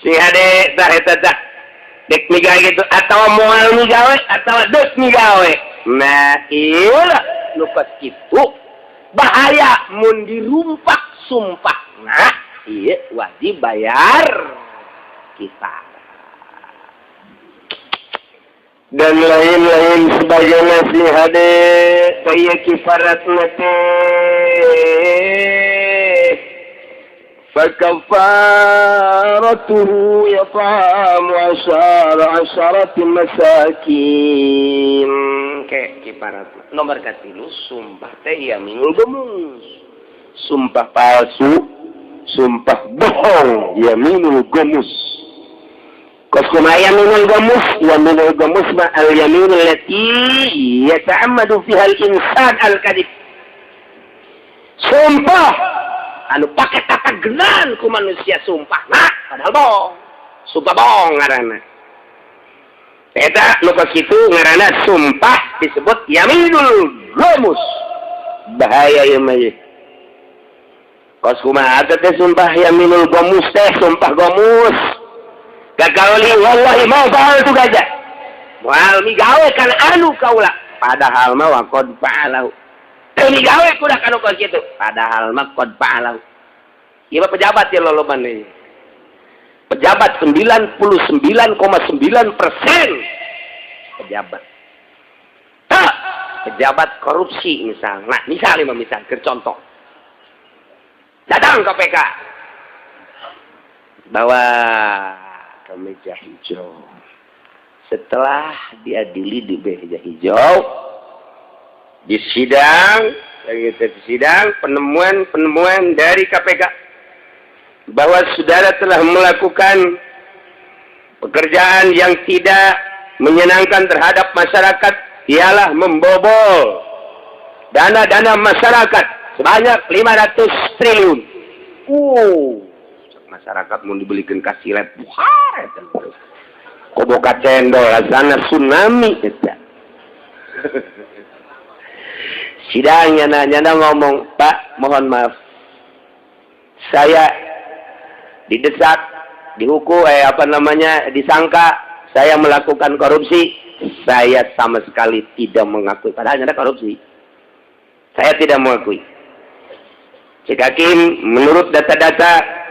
Si hade tah eta tah. Dek migawe gitu atau moal migawe atau dek migawe. Nah, ieu nu kos kitu bahaya mun dirumpak sumpah. Nah, iya wajib bayar kifarat. Dan lain-lain sebagainya si hade kaya kifarat teh. Fakafaratuhu it'amu 10 masakin. Kayak kifarat nomor katilu sumpah teh yaminul gomus, sumpah palsu, sumpah bohong, yaminul gomus. Kos kumaha yaminul gomus? Yaminul gomus ma al yaminul lati yata'ammadu fiha al insan al kadib, sumpah anu pake tata genan ku manusia sumpah, nah padahal bohong, sumpah bohong ngaranna. Eta nu kitu ngaranna sumpah disebut yaminul gomus. Bahaya ieu mah ieu. Kos kumaha teh sumpah yaminul gomus teh, sumpah gomus? Gagauli wallahi ma fa'altu kaza. Moal migawe kana anu kaula. Padahal mah wa qad fa'alahu. Teu migawe kuda kanu kos kitu. Padahal mah qad fa'alahu. Ieu mah pejabat ya loloban ieu. Pejabat 99,9% pejabat. Tak, pejabat korupsi misal. Nah, misalnya misal, ke contoh. Datang KPK. Bawa ke meja hijau. Setelah diadili di meja hijau, di sidang, di sidang penemuan-penemuan dari KPK bahwa saudara telah melakukan pekerjaan yang tidak menyenangkan terhadap masyarakat, ialah membobol dana-dana masyarakat sebanyak 500 triliun. Masyarakat mau dibelikan kasilet buhar eta. Koboka cendol rasana tsunami eta. Sidangnya nanya ngomong, "Pak, mohon maaf, saya didesak, dihukum, apa namanya, disangka saya melakukan korupsi. Saya sama sekali tidak mengakui." Padahal ada korupsi. "Saya tidak mengakui." Cek hakim, "Menurut data-data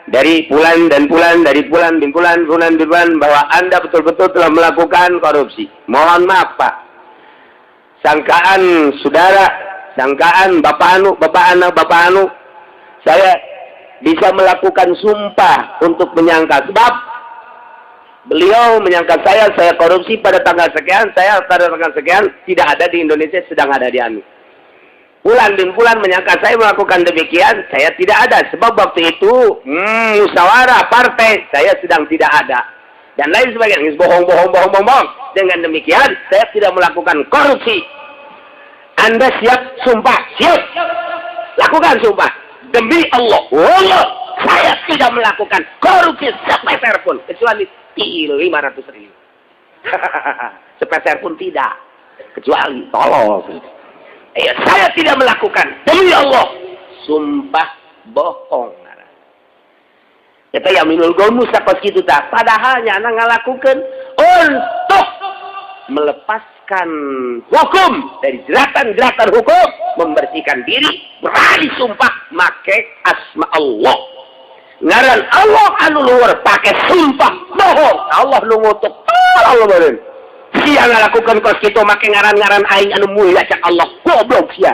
dari pulan dan pulan, dari pulan bin pulan, pulan bin pulan, bahwa Anda betul-betul telah melakukan korupsi. Mohon maaf, Pak, sangkaan saudara, sangkaan bapak anu, bapak anu, bapak anu, saya bisa melakukan sumpah untuk menyangka, sebab beliau menyangka saya korupsi pada tanggal sekian, saya pada tanggal sekian tidak ada di Indonesia, sedang ada di anu. Pulan bin Pulan menyangka saya melakukan demikian, saya tidak ada. Sebab waktu itu, musyawarah partai, saya sedang tidak ada. Dan lain sebagainya." Bohong, bohong, bohong, bohong, bohong. "Dengan demikian, saya tidak melakukan korupsi. Anda siap sumpah?" "Siap." "Lakukan sumpah. Demi Allah. Allah, saya tidak melakukan korupsi sepeser pun. Kecuali 500 ribu. Sepeser pun tidak. Kecuali tolong. Ya, saya tidak melakukan. Demi Allah." Sumpah bohong. Kita yaminul ghamus apa gitu tak. Padahal nyana ngalakukan untuk melepaskan hukum dari jeratan-jeratan hukum, membersihkan diri, berani sumpah make asma Allah. Ngaran Allah anu luhur pakai sumpah bohong. Allah nu ngutuk. Allah beureun. Sia ngalakukan kos kitu make ngaran-ngaran aing anu mulia, cak Allah, goblok sia.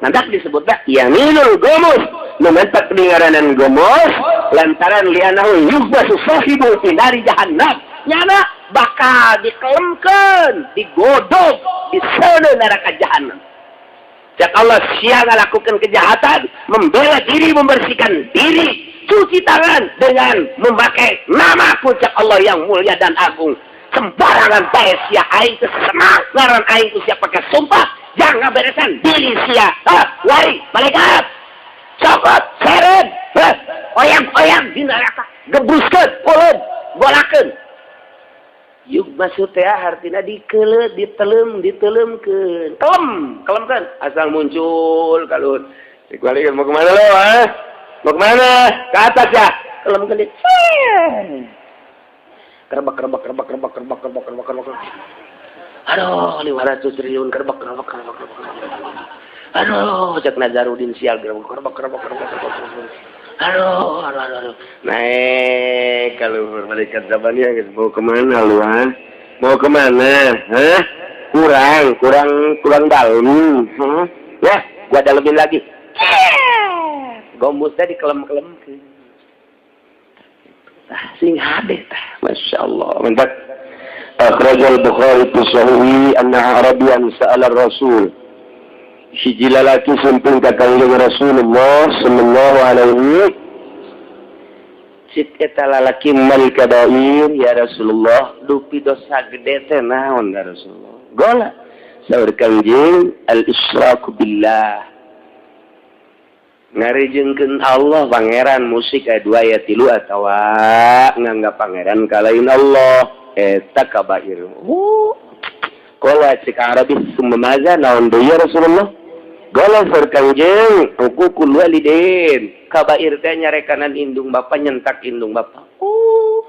Nanti disebutnya yaminul ghamus. Nu mentak di ngaranan ghamus lantaran li'annahu yughmasu sahibu fi nari jahannam. Nyana bakal dikelemkeun, digodog di sana neraka jahannam. Cak Allah, sia ngalakukan kejahatan, membela diri, membersihkan diri, cuci tangan dengan memakai nama cak Allah yang mulia dan agung. Sembarangan bae sia, aing teu senang ngaran aing ku sia pakai sumpah, jangan beresan diri sia. Ah, wari malaikat cokot seret, oyang-oyang di neraka, gebruskeun, puleun, golakeun. Yuk maksud teh artinya dikele, ditelem, ditelemkeun. Kelem, kelem kan asal muncul kalau dikualikan, "Mau kemana lo, ah? Mau kemana? Ke atas ya?" Kelem kan, kerebak, kerebak, kerebak, kerebak, kerebak, kerebak, kerebak, kerebak. Aduh, 500 triliun, kerebak, kerebak, kerebak, kerebak. Aduh, cek Nazarudin sial, kerebak, kerebak, kerebak, kerebak, kerebak. Aduh, aduh, aduh, aduh. Naik kalau malaikat zabaniyah, "Mau kemana lu, ah? Mau kemana? Hah? Kurang, kurang, kurang dalam. Hah? Ya, gua dalemin lagi." Ghamusnya dikelem-kelem. Tah, sing hade tah. Masya Allah. Mantap. أخرج البخاري في صحيحه أن أعرابيا سأل الرسول. Hiji lalaki sumping ka Kangjeng Rasulullah sallallahu alaihi. Cik eta lalaki, "Mal kabair ya Rasulullah?" Dupi dosa gede teh naon ya Rasulullah? Gola saur Kangjeng, "Al isyraku billah," ngarijengkeun Allah pangeran musyrik aya dua aya tilu atawa nganggap pangeran kalain Allah, eta kabair. Qala, cek Arabi, "Summa maza?" Naon deui ya Rasulullah? Gola saur Kangjeng, "Uququl walidain." Kabair teh nyarekanan indung bapa, nyentak indung bapa. Oh.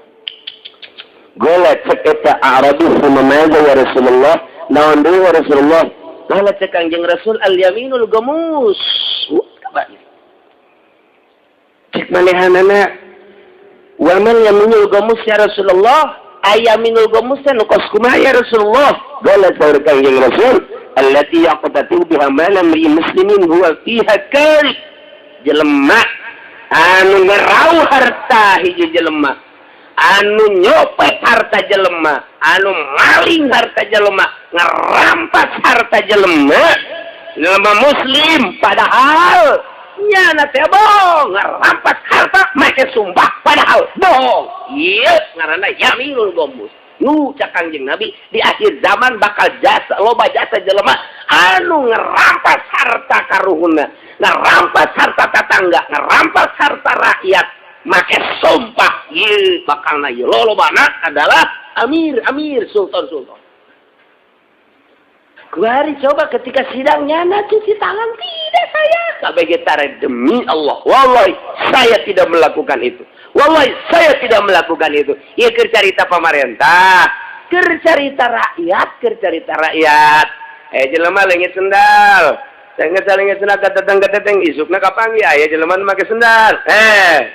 Gola, cek eta Arabi, "Summa maza ya Rasulullah?" Naon deui ya Rasulullah? Gola, cek Kangjeng Rasul, "Al yaminul ghamus." Kabair. Cek manehanana, "Wa mal yaminul ghamus ya Rasulullah?" Ayaminul ghamus teh nu kos kumaha ya Rasulullah? Gola, saur Kangjeng Rasul, "Allati yaqtatu biha mala imri'in muslimin huwa fiha karih." Jelema anu ngerau harta hiji jelema, anu nyopet harta jelema, anu maling harta jelema, ngerampas harta jelema, jelema muslim, padahal nyana teh bohong, ngerampas harta make sumpah padahal bohong. Ieu ngaranna yaminul ghamus. Nu cak Kangjeng Nabi, di akhir zaman bakal jasa loba jasa jelema anu ngerampas harta karuhunna, ngerampas harta tetangga, ngerampas harta rakyat. Make sumpah ieu bakalna ieu lolobana adalah amir-amir sultan-sultan. Kuari coba ketika sidang nyana cuci tangan tidak saya. KBG tare demi Allah. Wallahi saya tidak melakukan itu. Wallahi saya tidak melakukan itu. Ieu keur carita pamarentah, keur carita rakyat, keur carita rakyat. Jelema leungit sendal. Leungit sendal kateteng-kateteng isukna kapanggih aya jelema nu make sendal.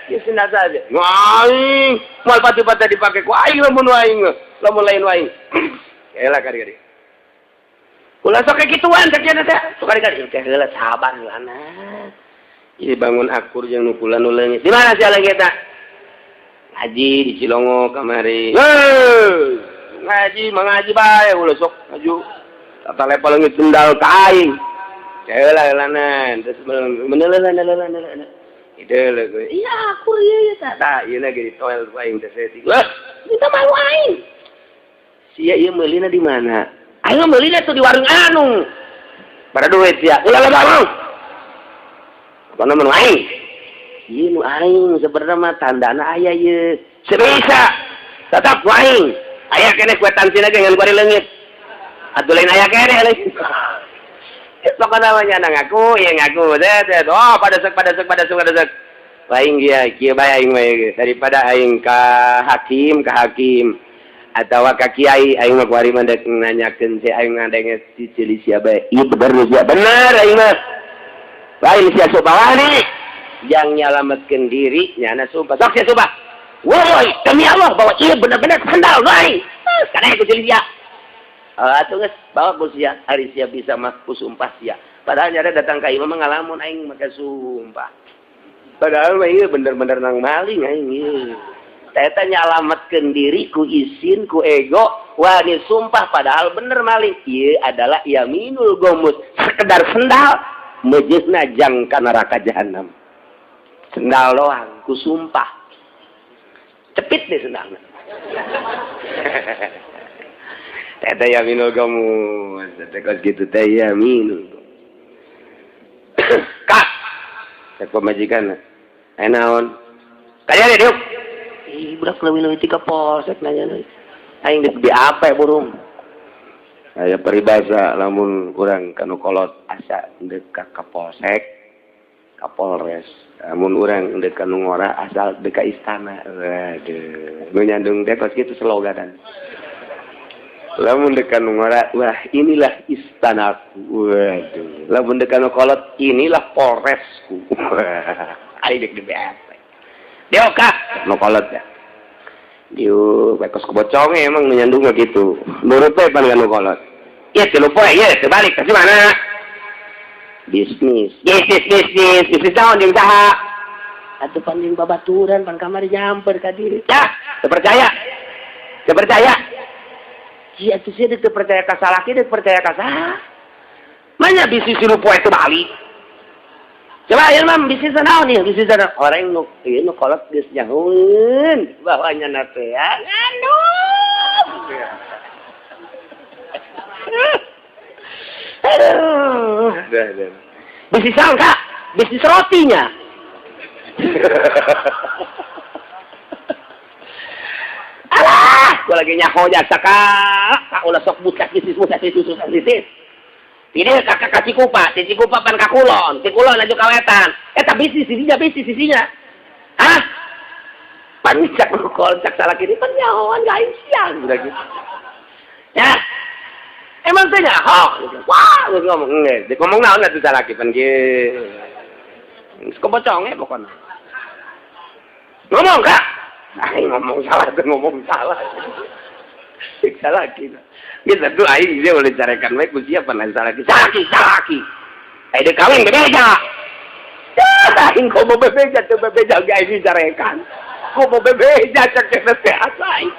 Ieu sendal saja. Aing moal pati-pati dipake ku aing lamun aing. Lamun lain aing. Elah kari-kari. Ulah sok kayak gituan cek nya teh. Sok kari-kari teh heula sabar heulana. Ieu bangun akur jeung nu kula nu leungit. Di mana sia leungit tah? Ngaji di Cilongo kamari. Heuh, ngaji mengaji bae ulah sok maju. Tata level leungit sendal ka aing. Heula heulana terus meneuleuh. Itu leuh. Iya akur ieu ieu tah. Tah ieu na ge ditoel ku aing teh saeutik. Wah, minta malu aing. Sia ieu meulina di mana? Aing meulina tuh di warung anu. Pada duit sia. Ulah lah. Pokona mah nu aing. Ieu nu aing sebenarnya mah tandana aya ieu. Sebisa. Tetap nu aing. Aya keneh kuitansi ge ngan kuari leungit. Atuh lain aya keneh leungit. Pokoknya namanya ngaku, ya ngaku. Deh, oh pada sek, pada sek, pada sek, pada sek. Aing dia, kieu bae aing mah daripada aing ka hakim atawa ka kiai aing mah kuari mah dek nanyakeun si aing ngadenge si cili sia bae. Ieu bener sia bener aing mah. Lain sia sok bawani yang nyalametkeun diri nyana sumpah. Sok sia sumpah. Woi, demi Allah bahwa ieu bener-bener sendal aing. Kana ku cili sia. Atuh geus bawa ku sia, ari sia bisa mah ku sumpah sia. Padahal nyada datang ka imah mah ngalamun aing make sumpah. Padahal mah ieu bener-bener nang maling aing ieu. Eta nyalametkeun diri ku isin ku ego wani sumpah padahal bener maling. Ieu adalah yaminul gomus, sekedar sendal meujeuhna jang ka neraka jahanam. Sendal doang ku sumpah. Cepit deh sendalna. Eta yaminul gomus, eta kos kitu teh yaminul. Kak, cek pamajikan. Aya naon? Kaya deh, diuk. Ih, budak leuwih-leuwih ti ka polsek nanya. Aing geus BAP burung. Aya peribahasa lamun urang kanu kolot asa deuk ka polsek, ka Polres. Lamun urang deuk ka nu ngora asal deuk ka istana. Waduh, nu nyandung teh kos kitu sloganan. Lamun deuk ka nu ngora, wah inilah istanaku. Waduh. Lamun deuk ka nu kolot, inilah Polresku. Aing deuk di BAP. Diuk ka nu kolot ya. Diuk bae kos kebocong emang nu nyandung mah kitu. Nurut we pan ka nu kolot. Ieu tilu poe ieu teu balik ka mana? Bisnis. Bisnis bisnis, bisnis naon jeung saha? Atuh pan jeung babaturan pan kamari nyamper ka diri. Ya, teu percaya. Teu percaya. Sia atuh sia teu percaya ka salaki teu percaya ka saha? Manya bisnis tilu poe teu balik. Coba ya mam bisnis naon ieu bisnis naon? Orang nu ieu nu kolot geus nyahoeun bahwa nya teh ya ngandung. Aduh. Bisnis naon Kak? Bisnis rotinya. Alah, gua lagi nyaho jasa Kak. Kak ulah sok budak bisnis budak bisnis bisnis bisnis. Ini kakak ka Cikupa, ti Cikupa pan ka Kulon, ti Kulon aju ka Wetan. Eta bisnis sisinya, bisnis sisinya. Hah? Pan cak kol cak salah kiri pan nyahoan ka aing siang budak gitu. Ya. Emang teh nyaho? Wah, geus ngomong geus. Ngomong naon atuh salaki pan kieu. Geus keboconge pokona. Ngomong, Kak. Aing ngomong salah teh ngomong salah. Cek salaki. Geus atuh aing dia boleh carekan bae ku siapa lain salaki. Salaki, salaki. Eh dia kawin bebeja. Ya, aing komo bebeja teu bebeja ge aing carekan. Komo bebeja cek teh asa aing.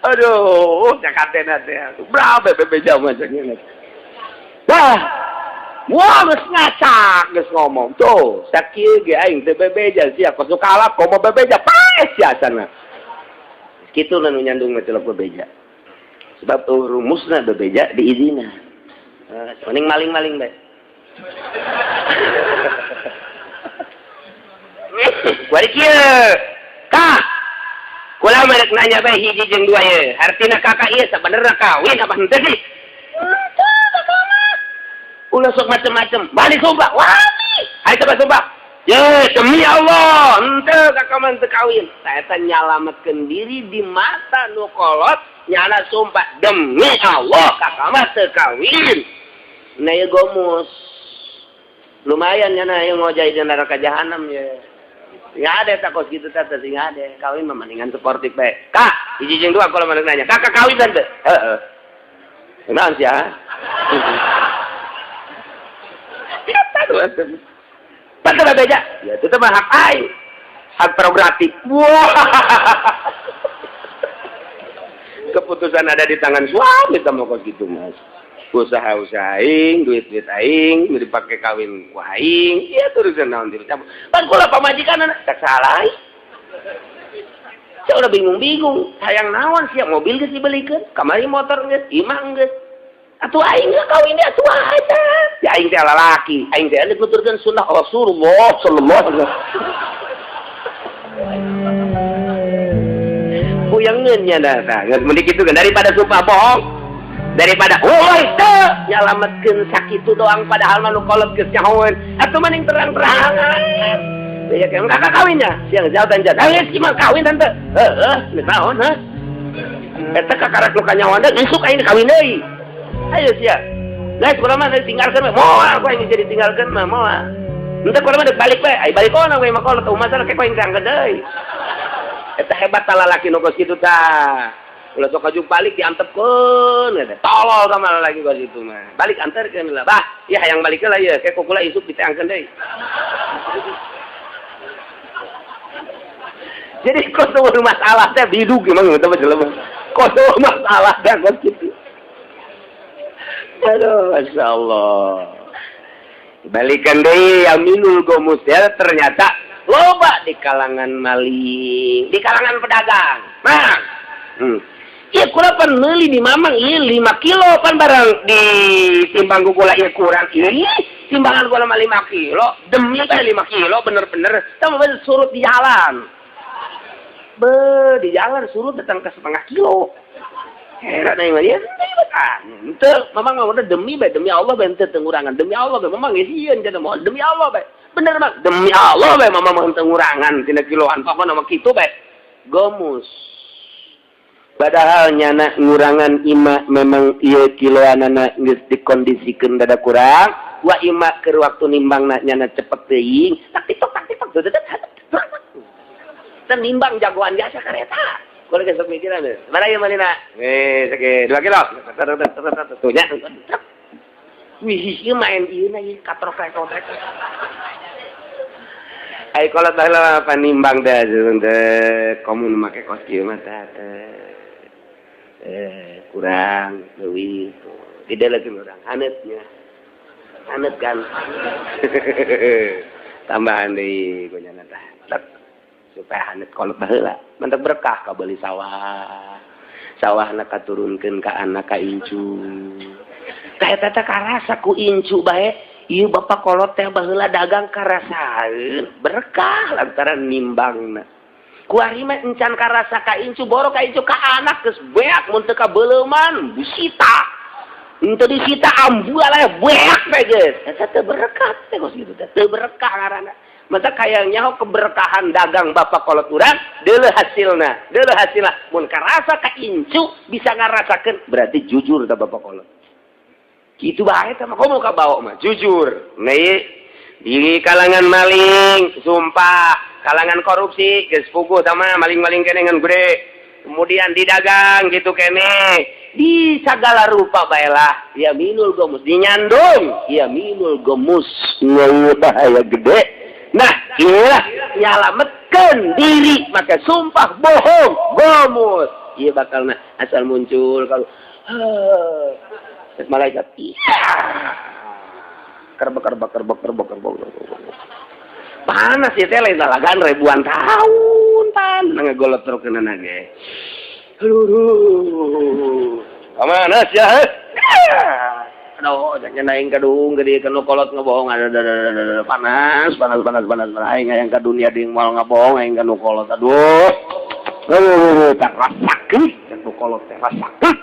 Aduh, cek hatena teh. Berapa bebeja mah cek nya. Wah, wah geus ngacak geus ngomong. Tuh, sakieu ge aing teu bebeja sia kos kalah komo bebeja paes sia sana. Kitu nu nyandung mah celok bebeja. Sebab rumusna bebeja diizina. Mending maling-maling bae. Kuari kieu. Kak, kula mah rek nanya bae hiji jeung dua ye. Artina kakak ieu sabenerna kawin apa henteu sih? Henteu kakak mah. Ulah sok macem-macem. Balik sumpah. Wani. Ayo coba sumpah. Ye, demi Allah, henteu kakak mah henteu kawin. Tah eta nyalametkeun diri di mata nu kolot, nyana sumpah demi Allah kakak mah teu kawin. Nah ieu gomus. Lumayan nyana ieu ngojay di neraka jahanam ya. Nggak ada tak kos gitu teh sing ada. Kawin mah mendingan sportif bae. Kak, hiji jeung dua kalau mana nanya. Kakak kawin kan teu? Heeh. Naon sih ya? Eta tuh Betul beja? Ya itu mah hak aing. Hak prerogatif. Wah. Keputusan ada di tangan suami sama kos gitu mas. Usaha-usaha aing, duit-duit aing, dipakai kawin ku aing, ya terusan naon dicampur. Pan kula pamajikan anak tak salah. Saya udah bingung-bingung, sayang naon siap mobil geus dibelikeun, kamari motor geus, imah geus. Atuh aing geus kawin dia atuh aja. Ya aing teh lalaki, aing teh nuturkeun sunnah Rasulullah sallallahu alaihi wasallam. Puyangeun nya dah, tah. Geus mending kitu kan daripada sumpah bohong. Daripada woi teu nyalametkeun sakitu doang padahal mah nu kolot geus nyahoeun. Atuh mending terang-terangan. Ya kan kakak kawinnya, siang jauh dan jauh. Ah, geus mah kawin tante. Heeh, geus naon hah? Eta kakarak nu kanyahoan deui isuk aing kawin deui. Ayo sia. Guys, kula mah tinggalkeun we. Moal ku aing jadi tinggalkeun mah moal. Henteu kula mah deuk balik we. Ai balik ona we mah kolot masalah ke ku aing tangkeun deui. Eta hebat tah lalaki nu kos kitu tah. Ulah sok kaju balik diantepkeun eta. Tolol sama lalaki kos kitu mah. Balik anterkeun lah. Bah, ieu hayang balik lah ieu, ke kukula isuk diteangkeun deui. Jadi kos eueuh masalah teh bidug emang eta mah jelema. Kos eueuh masalah teh kos kitu. Aduh, Masya Allah. Balikan deui Aminul Gomus ya, ternyata loba di kalangan maling, di kalangan pedagang. Mang. Ieu kula pan meuli di Mamang ieu 5 kilo pan barang di timbang ku kula ieu kurang. Ih, timbangan kula mah 5 kilo, demi bae 5 kilo bener-bener. Tah mah surut di jalan. Be, di jalan surut datang ke setengah kilo. Heran aing mah ya, henteu, Mamang mah udah demi bae, demi Allah bae henteu ngurangan. Demi Allah bae Mamang geus sieun cenah moal demi Allah bae. Bener Mang, demi Allah bae Mamang mah henteu ngurangan tina kiloan pokona mah kitu bae. Gomus. Padahal nyana ngurangan ima memang ieu kiloanana geus dikondisikeun dada kurang, wa ima keur waktu nimbangna nyana cepet teuing, tak titok tak titok. Teu nimbang jagoan biasa kareta. Boleh besok mikiran deh. Mana yang mana? Seke 2 kilo. Tuh nya. Wih, ieu main ieu na ieu katrok katrok. Ai kolot baheula panimbang teh teh komun make kos kieu mah teh. Kurang leuwih. Didelekeun urang haneutnya. Haneut kan. Tambahan deui gonyana tah. Supaya haneut kolot baheula. Mantap berkah kabeli sawah. Sawahna katurunkeun ka anak ka incu. Tah eta teh karasa ku incu bae. Ieu bapak kolot teh baheula dagang karasaeun berkah lantaran nimbangna. Kuari mah encan karasa ka incu boro ka incu ka anak geus beak mun teu kabeleuman disita. Henteu disita ambual aya beak bae geus. Eta teu berkah teh kos kitu teh. Teu berkah ngaranna. Maka kayaknya keberkahan dagang bapak kolot urang deuleu hasilna, deuleu hasilna. Mun karasa ka incu bisa ngarasakeun berarti jujur ta bapak kolot. Kitu bae tah mah komo ka bawa mah jujur. Nah di kalangan maling sumpah, kalangan korupsi geus puguh sama maling-maling kene ngan gede. Kemudian didagang gitu kene. Di segala rupa baelah ya minul gomus dinyandung ya minul gomus bahaya gede. Nah, inilah nyalametkeun diri maka sumpah bohong gomus. Ieu bakal nah asal muncul kalau malaikat iya. Kerbek kerbek kerbek kerbek kerbek. Panas ya teh lain lalagan ribuan tahun pan ngagolot terus kena ge. Aduh. Panas ya. Aduh, jangan aing kadung gede kanu kolot ngebohong ada panas panas panas panas aing hayang ka dunia deui moal ngabohong aing kanu kolot. Aduh. Aduh, tak rasakeun kanu kolot teh rasakeun.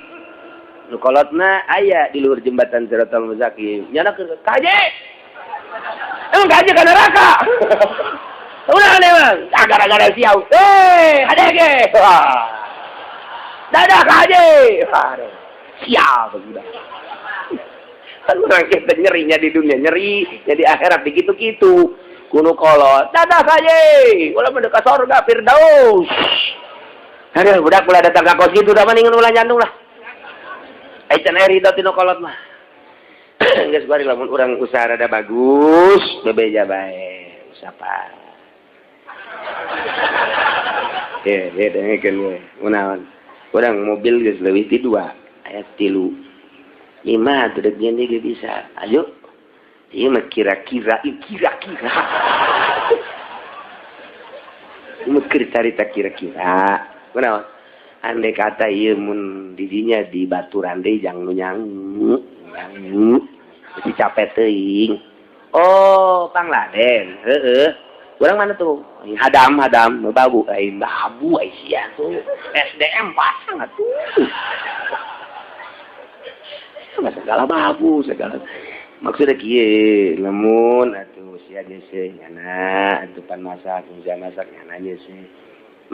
Nu kolotna aya di luhur jembatan Siratal Mustaqim. Nyana keur kaje. Emang kaje ka neraka. Ulah emang gara-gara siau. Eh, hadege. Dadah kaje. Sial sudah. Kan orang kita nyerinya di dunia, nyeri jadi akhirat begitu-gitu. Kuno kolot, dadah kaje. Ulah mendekat surga Firdaus. Aduh, budak ulah datang ka kos kitu da mendingan ulah nyandung lah. Ai can aya ridho tinu kolot mah. Geus bari lamun urang usaha rada bagus, bebeja bae. Siapa? Ye, ye dengekeun we. Kunaon? Urang mobil geus leuwih ti 2, aya 3. 5 tuh dek nyendi ge bisa. Ayo. Ieu mah kira-kira, kira-kira. Ieu mah keur carita kira-kira. Kunaon? Andai kata ieu mun didinya di baturan deui jang nu nyangu, nyangu. Mesti capek teuing. Oh, Pangladen. Heeh. Urang mana tuh? Hadam, hadam, babu, aing babu ai sia tuh. SDM pasang atuh. Segala babu, segala. Maksudnya kieu, lamun atuh sia geus nyana, atuh pan masak, sia masak nyana geus.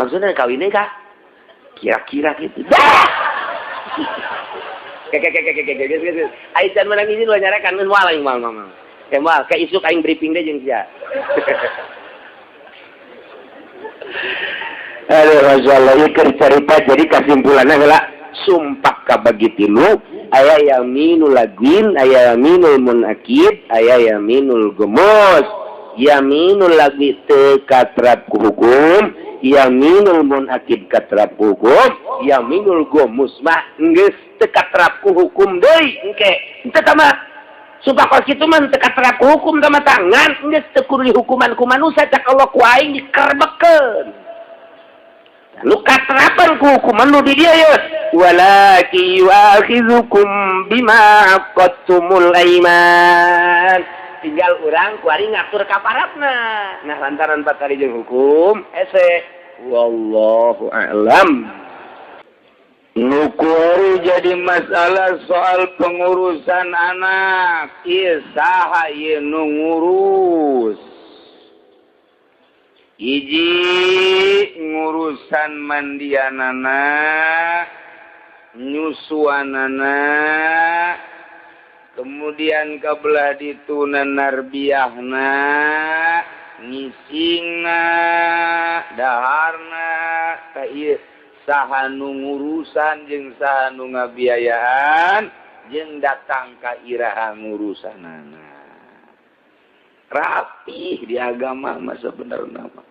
Maksudnya kawin ka? Kira-kira gitu. Dah. Kek kek kek kek geus geus. Ai can menang izin lo nyarekan moal aing moal moal. Kayak moal, kayak isuk aing briefing deh jeung sia. Aduh, Masya Allah, ieu keur carita jadi kasimpulanna heula sumpah kabagi tilu, aya yaminul lagwin, aya yaminul munakid, aya yaminul gemus. Yaminul lagwi teu katrap ku hukum, yaminul munakid katrap ku hukum, yaminul gomus mah geus teu katrap ku hukum deui engke. Teu tama sumpah kos kitu mah teu katrap ku hukum tama tangan geus teu kudu dihukuman ku manusia cak Allah ku aing dikerbekkeun. Lu katrapan ku hukuman lu di dia ya. Walaki yu'akhidzukum bima aqadtumul aiman. Tinggal urang kuari ngatur kaparatna. Nah lantaran patari jeung hukum hese. Wallahu a'lam. Nu kuari jadi masalah soal pengurusan anak. Ieu saha ieu nu ngurus? Hiji ngurusan mandianana, nyusuanana, kemudian kabelah dituna narbiahna, ngisingna, daharna, ka ieu saha nu ngurusan jeung saha nu ngabiayaan jeung datang ka iraha ngurusanana. Rapih di agama mah sebenarnya mah.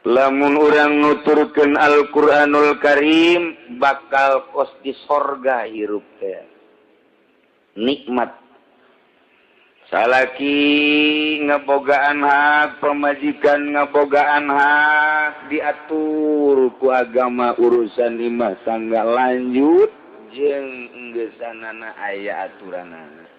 Lamun urang nuturkeun Al-Qur'anul Karim bakal kos di sorga hirup teh. Nikmat. Salaki ngebogaan hak, pemajikan ngebogaan hak, diatur ku agama urusan imah tangga lanjut jeung enggesanana aya aturanana.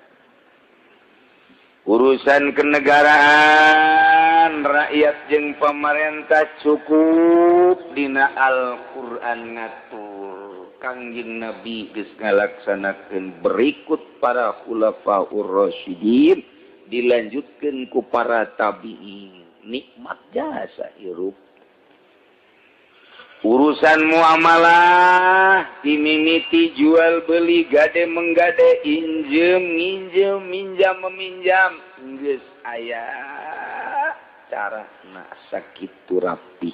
Urusan kenegaraan rakyat jeung pemerintah cukup dina Al-Qur'an ngatur. Kangjeng Nabi geus ngalaksanakeun berikut para khulafaur rasyidin dilanjutkeun ku para tabi'in. Nikmat jasa hirup. Urusan muamalah dimimiti jual beli gade menggade injem nginjem minjam meminjam geus aya carana sakitu rapih.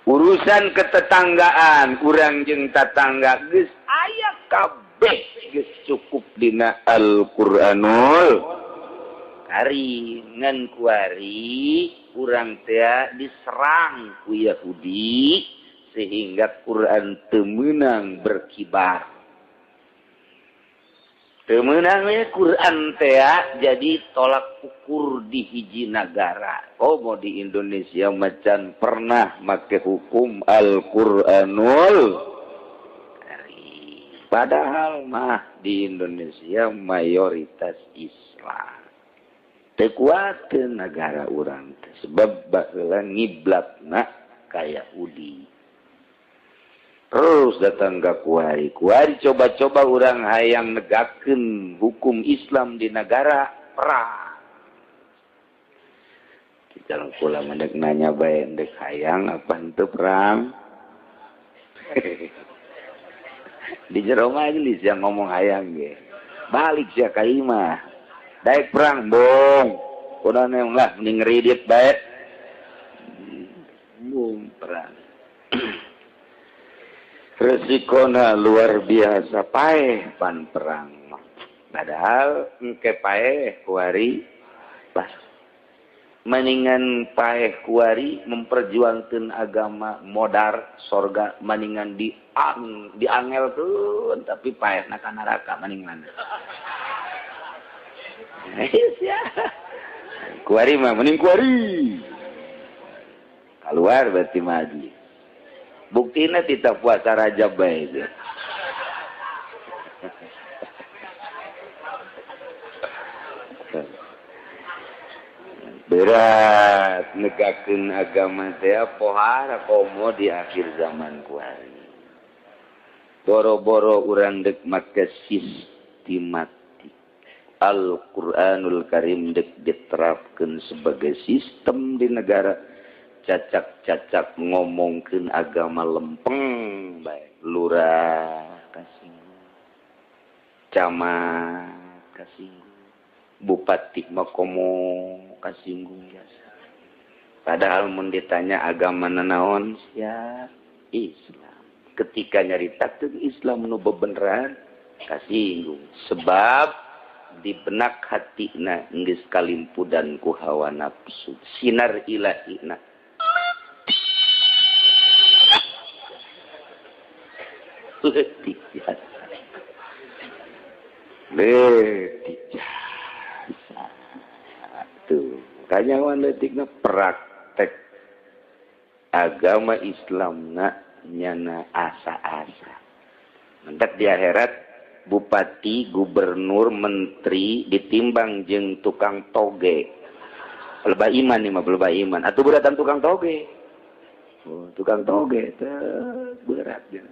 Urusan ketetanggaan urang jeung tatangga geus aya kabeh geus cukup dina Al-Qur'anul Karim. Ngan kuari urang teh diserang ku Yahudi sehingga Quran teu meunang berkibar. Teu meunang we Quran teh jadi tolak ukur di hiji nagara. Oh mau di Indonesia macan pernah make hukum Al-Qur'anul Karim. Padahal mah di Indonesia mayoritas Islam. Teu kuateun negara urang teh sebab baheula ngiblatna ka Yahudi. Terus datang ke kuari. Kuari coba-coba urang hayang negakeun hukum Islam di negara perang. Jalan kula mendek nanya bae ndek hayang apa henteu perang. Di jero majelis yang ngomong hayang ge. Balik sia ka imah. Daek perang bong. Kudu lah mending ngeridit bae. Bung perang. Resikona luar biasa paeh pan perang. Padahal engke paeh kuari pas. Maningan paeh kuari memperjuangkan agama modar sorga maningan diangelkeun tapi paehna ka neraka maning mana. Ya. Kuari mah mending kuari. Keluar berarti maju. Buktina tidak puasa Rajab bae itu. Berat negakeun agama teh pohara komo di akhir zaman kuari. Boro-boro urang dek make sistematik. Al-Qur'anul Karim dek diterapkeun sebagai sistem di negara. Cacak-cacak ngomongkeun agama lempeng bae. Lurah kasinggung, camat kasinggung, bupati mah komo kasinggung biasa. Padahal mun ditanya agama nanaon sia Islam. Ketika nyaritakeun Islam nu bebeneran kasinggung sebab di benak hatina geus kalimpudan ku hawa nafsu sinar ilahina. Leutik jasa. Leutik jasa. Tuh, kanyawan leutikna praktek agama Islamna nyana asa-asa. Mentak di akhirat bupati, gubernur, menteri ditimbang jeung tukang toge. Lebah iman nih mah, lebah iman. Atuh beratan tukang toge. Oh, tukang toge teh berat ya.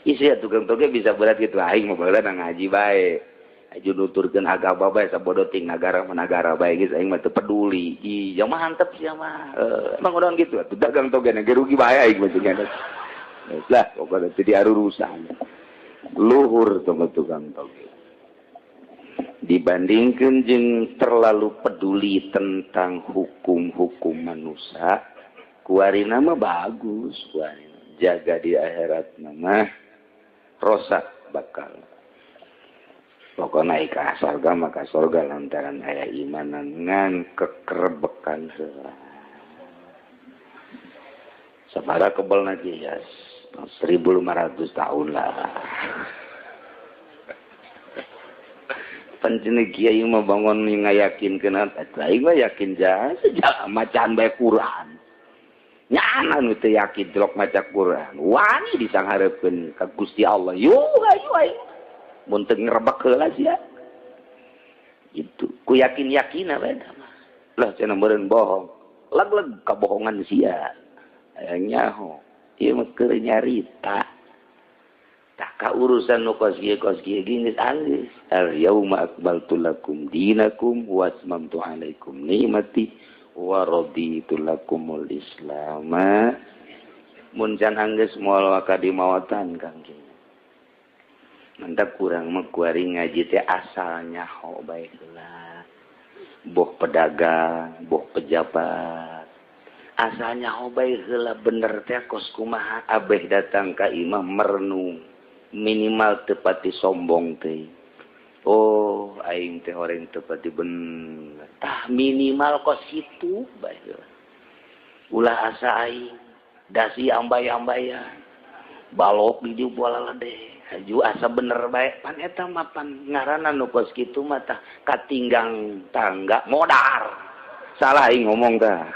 Isi ya tukang toge bisa berat gitu aing mah baheula ngaji bae. Aju nuturkeun agama bae sabodo ting nagara mah nagara bae geus aing mah teu peduli. Ih, jauh mah hantep sia mah. Emang udah gitu atuh dagang toge na ge rugi bae aing mah cenah. Lah pokona teu diarurusan. Luhur tukang toge. Dibandingkeun jeung terlalu peduli tentang hukum-hukum manusia, kuarina mah bagus kuarina. Jaga di akhirat mah rosak bakal. Pokoknya naik ke surga maka surga lantaran aya imanan ngan kekerbekan heula. Sabaraha kebel lagi ya 1500 tahun lah. Pancen kiai mah bangun ngayakinkeun aing mah yakin jasa macan bae Quran. Nyana nu teu yakin delok maca Quran. Wani disanghareupeun ka Gusti Allah. Yuh ayu aing. Mun teu ngrebek heula sia. Itu ku yakin-yakina bae mah. Lah cenah meureun bohong. Leg-leg kabohongan sia. Hayang nyaho. Ieu mah keur nyarita. Tah ka urusan nu kos kieu geus anggeus. Al yauma akmaltu lakum dinakum wa atmamtu alaikum ni'mati wa raditu lakumul islama. Mun can anggeus moal waka dimawatan Kang Jeng. Mantap kurang mah kuari ngaji teh asal nyaho bae heula. Boh pedagang, boh pejabat. Asal nyaho bae heula bener teh kos kumaha abeh datang ka imah merenung. Minimal tepati sombong teh. Oh, aing teh orang tepati bener. Tah minimal kos kitu bae heula. Ulah asa aing dasi ambay-ambayan. Balok di dieu bola deh. Haju asa bener bae pan eta mah pan ngaranna nu kos kitu mah tah katinggang tangga modar. Salah aing ngomong tah.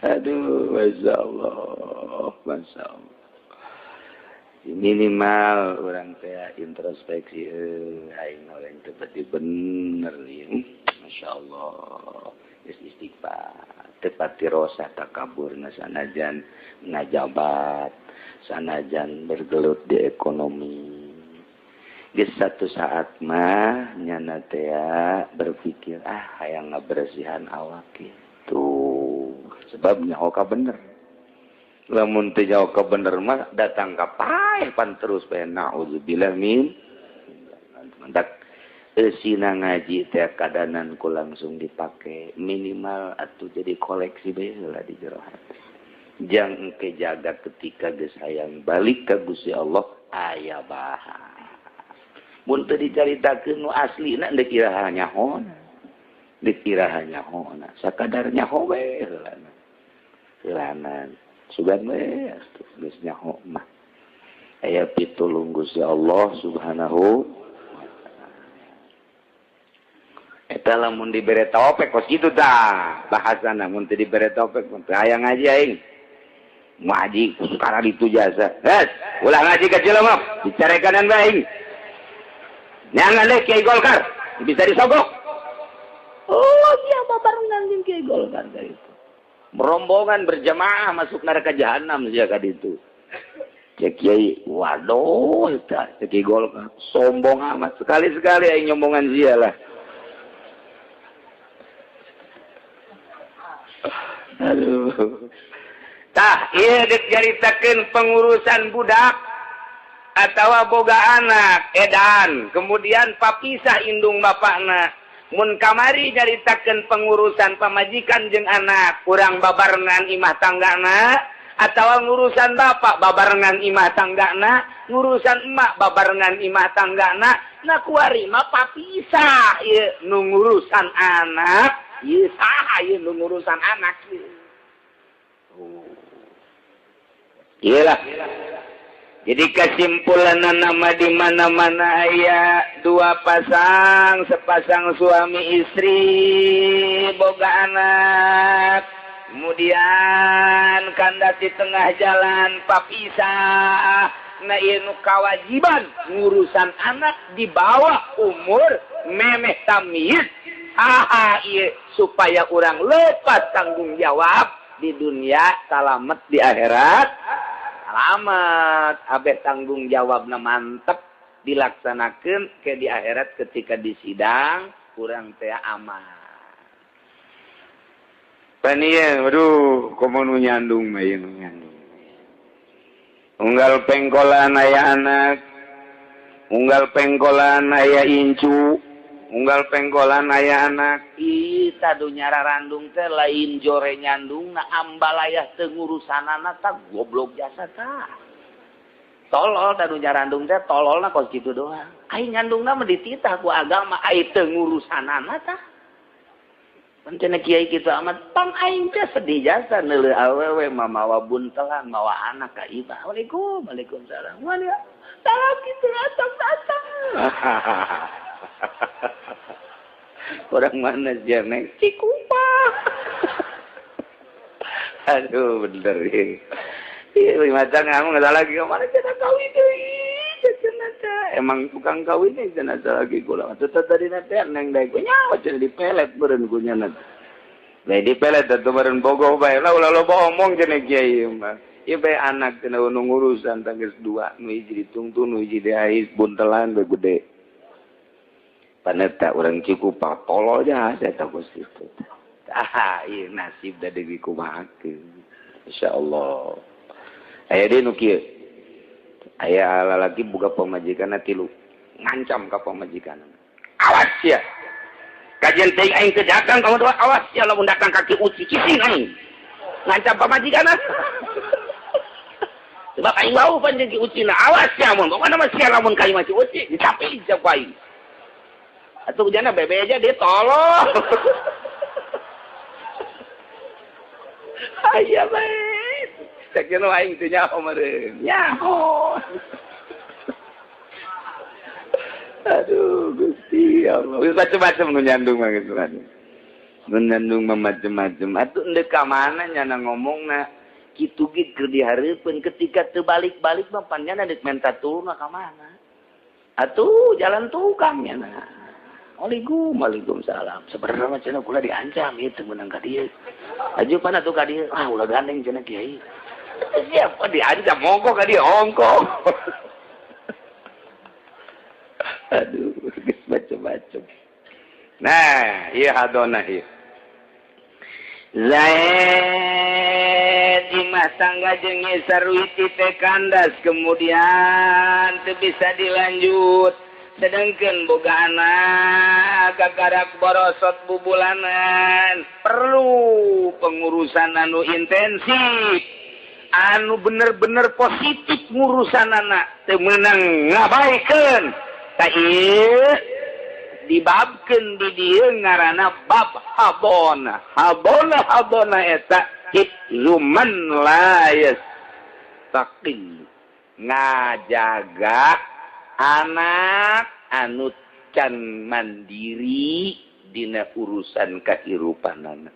Aduh, masyaallah, masyaallah. Minimal orang teh introspeksi aing orang teh berarti bener ieu. Masyaallah. Geus istighfar, teu pati rosa takaburna sanajan ngajabat, sanajan bergelut di ekonomi. Geus satu saat mah nyana teh berpikir ah hayang ngabersihan awak kitu. Sebab nyaho ka bener. Lamun teu nyaho ka bener mah datang ka paeh pan terus bae naudzubillah min. Mantak eusina ngaji teh kadanan ku langsung dipake minimal atuh jadi koleksi bae heula di jero hati. Jang engke jaga ketika geus hayang balik ka Gusti Allah aya bahan. Mun teu dicaritakeun nu aslina deuk iraha nyahona. Deuk iraha nyahona, sakadar nyaho we heulana. Heulana sugan we atuh geus nyaho mah. Aya pitulung Gusti Allah Subhanahu. Eta lamun dibere taufik kos kitu tah bahasana mun teu dibere taufik mun teu hayang ngaji aing. Ngaji sekarang itu jasa. Hes, ulah ngaji ka jelema dicarekanan bae aing. Nyangan deh Kiai Golkar bisa disogok. Oh, dia babarengan jeung Kiai Golkar itu. Rombongan berjamaah masuk neraka jahanam sia ka ditu. Cek Kiai, waduh eta cek Kiai Golkar sombong amat sekali-sekali aing nyombongan sia lah. Aduh. Tah, ieu deuk nyaritakeun pengurusan budak atawa boga anak edan, kemudian papisah indung bapakna. Mun kamari nyaritakeun pengurusan pamajikan jeung anak, urang babarengan imah tanggana, atawa ngurusan bapak babarengan imah tanggana, ngurusan emak babarengan imah tanggana, nah kuari mah papisah ieu nu ngurusan anak, ieu saha ieu nu ngurusan anak ieu. Oh. Iyalah. Jadi kesimpulan nama di mana-mana aya dua pasang, sepasang suami istri boga anak. Kemudian kandas di tengah jalan papisah. Nah ieu nu kawajiban ngurusan anak di bawah umur memeh tamyiz. Haha ieu supaya urang lepas tanggung jawab di dunia, salamet di akhirat. Selamat, abeh tanggung jawabna mantep dilaksanakeun ke di akhirat ketika di sidang kurang teh aman. Panieu, waduh, komo nu nyandung mah ieu nu nyandung. Unggal pengkolan aya anak, unggal pengkolan aya incu, unggal pengkolan aya anak. Ih, tadu nyararandung teh lain jore nyandung na ambalayah teu ngurusanana tah goblok jasa tah. Tolol tadu nyarandung teh tololna kos kitu doang. Ai nyandungna mah dititah ku agama ai teu ngurusanana tah. Cenah kiai kitu amat pang aing teh sedih jasa neuleuh awewe mah mawa buntelan mawa anak ka imah. Waalaikum, waalaikumsalam. Salam kitu datang-datang. Orang mana sih neng? Cikupa. Aduh bener ya. Iya macam kamu nggak salah lagi kemana cenah kawin deui cenah teh. Emang tukang kawin nih cenah lagi kula. Tetep tadi nate neng daek nyawa cenah dipelet beureun ku nya nate. Bae dipelet atuh beureun bogoh bae lah ulah loba omong cenah kiai mah. Ieu bae anak cenah nu ngurusan tah geus dua nu hiji ditungtun nu hiji diais buntelan bae gede. Paneta orang Cikupa tolol aja saya takut situ. Ah, iya nasib da deui kumahakeun. Insyaallah. Aya deui nu kieu. Aya lalaki boga pamajikanna tilu, ngancam ka pamajikanna. Awas ya. Kajian teuing aing teu dagang kamu doa awas ya lamun datang kaki uci cicing aing. Ngancam pamajikanna. Sebab aing bau panjang ki ucina awas ya mun. Pokona mah sia lamun ka imah si uci dicapi ku aing. Atuh jana bebe aja dia tolong. Aya bae. Cek nu aing teu nyaho meureun. Nyaho. Aduh Gusti Allah. Wis macem-macem nu nyandung mah geus mah. Nu nyandung mah macem-macem. Atuh endek ka mana nyana ngomongna. Kitu ge keur dihareupeun ketika teu balik-balik mah pan nyana deuk menta tulung ka mana? Atuh jalan tukang nyana. Waalaikum, waalaikumsalam. Sebenarnya mah cenah kula diancam ieu teu meunang ka dieu. Aju pan atuh ka dieu. Ah ulah gandeng cenah kiai. Siapa diancam monggo ka dieu ongko. Aduh, geus macem-macem. Nah, ieu hadona ieu. Zaid imah tangga jeung Sarwiti teh kandas kemudian teu bisa dilanjut. Sedangkan boga anak kakarak borosot bubulanan perlu pengurusan anu intensif anu bener-bener positif ngurusan anak teu meunang ngabaikeun ta ieu dibabkeun di dieu ngaranna bab habona habona habona eta hifzuman la yastaqil ngajaga anak anu can mandiri dina urusan kahirupanana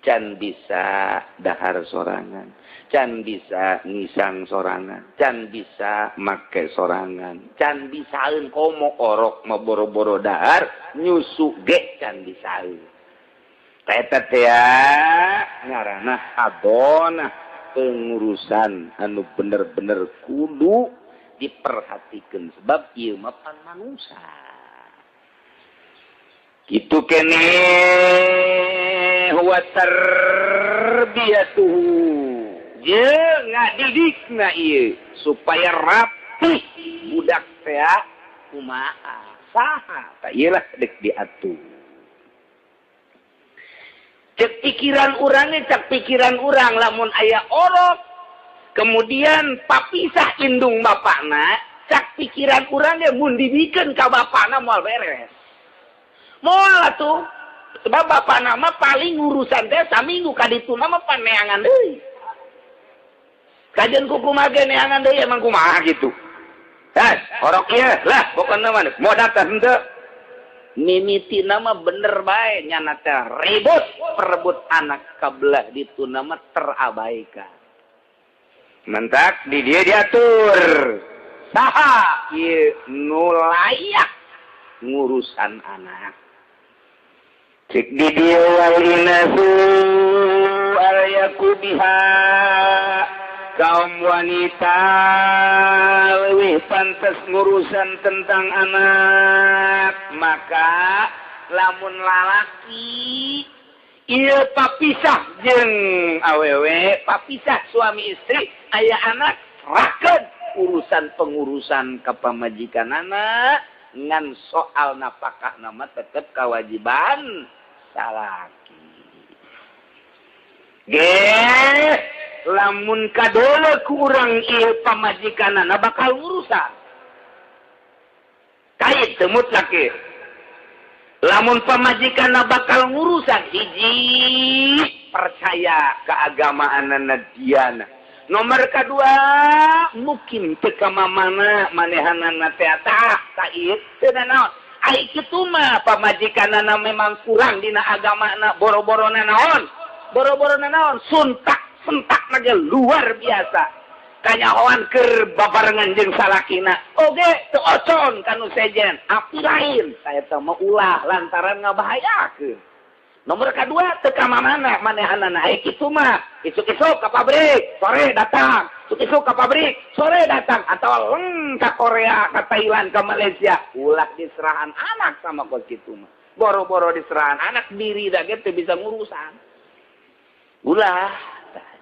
can bisa dahar sorangan can bisa ngisang sorangan can bisa make sorangan can bisaeun komo orok mah boro-boro dahar nyusu ge can bisaeun eta teh ngaranna habona pengurusan anu bener-bener kudu diperhatikan sebab ieu mah pan manusia kitu keneh wa tarbiyatuhu jeung ngadidikna ieu supaya rapih budak teh kumaha saha tah ieu lah deuk diatur cek pikiran urang cek pikiran urang lamun aya orok kemudian papisah indung bapakna cak pikiran urang ge mun dibikeun ka bapakna moal beres moal atuh sebab bapakna mah paling urusan teh saminggu ka dituna mah paneangan deui kajeun kukumaha ge neangan deui emang kumaha kitu heh orok ieu lah pokona mah mau datang henteu mimitina mah bener bae nyana teh ribut perebut anak kabelah dituna mah terabaikan mentak di dia diatur saha ieu nu layak ngurusan anak cek di dia wal inasu al yakubiha kaum wanita leuwih pantes ngurusan tentang anak maka lamun lalaki ieu papisah jeung awewe papisah suami istri aya anak rakeun urusan pengurusan ka pamajikanana ngan soal napakah nama tetep kewajiban salaki ge lamun kadole kurang ieu pamajikanana bakal urusan kait teu mutlak ieu lamun pamajikanna bakal ngurusan hiji percaya keagamaanana diana nomor kedua mungkin teu ka mamana manehanana teh tah ieu teu naon ai kitu mah pamajikanana memang kurang dina agamana boro-borona naon boro-borona naon suntak sentak lagi luar biasa kanyahoan keur babarengan jeung salakina oge teu ocon kanu sejen api lain saeta mah ulah lantaran ngabahayakeun nomor kadua teu ka mamana manehanana aya kitu mah isuk-isuk ka pabrik sore datang isuk-isuk ka pabrik sore datang atawa leng ka Korea ka Thailand ka Malaysia ulah diserahan anak sama kos kitu mah boro-boro diserahan anak diri da ge teu bisa ngurusan ulah.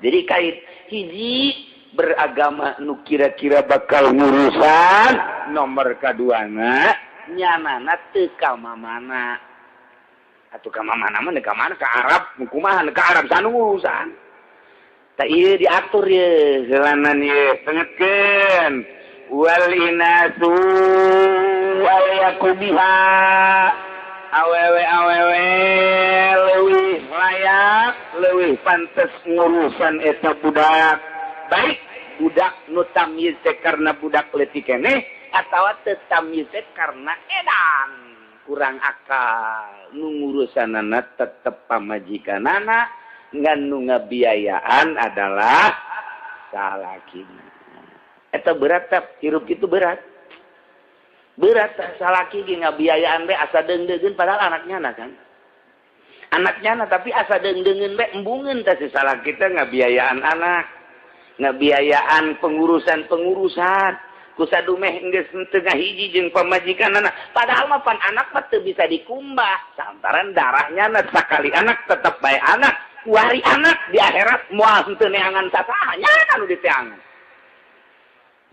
Jadi kait hiji beragama nu kira-kira bakal ngurusan nomor kaduana nyanana teu ka mamana atuh ka mamana mah ka mana ka Arab kumaha ka Arab sanu ngurusan tah ieu diatur ye heulanan ye tengetkeun wal inasu wal yakubiha awewe awewe leuwih layak leuwih pantes ngurusan eta budak baik budak nu tamyiz teh karena budak leutik keneh atawa teu tamyiz teh karena edan kurang akal nu ngurusanana tetep pamajikanana Ngan nu ngabiayaan adalah salakina. Eta berat tap, hirup itu berat. Berat salaki ge ngabiayaan be asa deung-deungeun, padahal anaknya na kan. Anaknya na, tapi asa deung-deungeun be, embungeun teh si salaki teh ngabiayaan anak. Ngabiayaan pengurusan-pengurusan. Ku sadumeh geus teu ngahiji jeung pamajikanana. Padahal mah pan anak mah teu bisa dikumbah. Lantaran darahnya na, sakali anak tetep bae anak. Kuari anak di akhirat moal henteu neangan sasaha nya nu diteangan.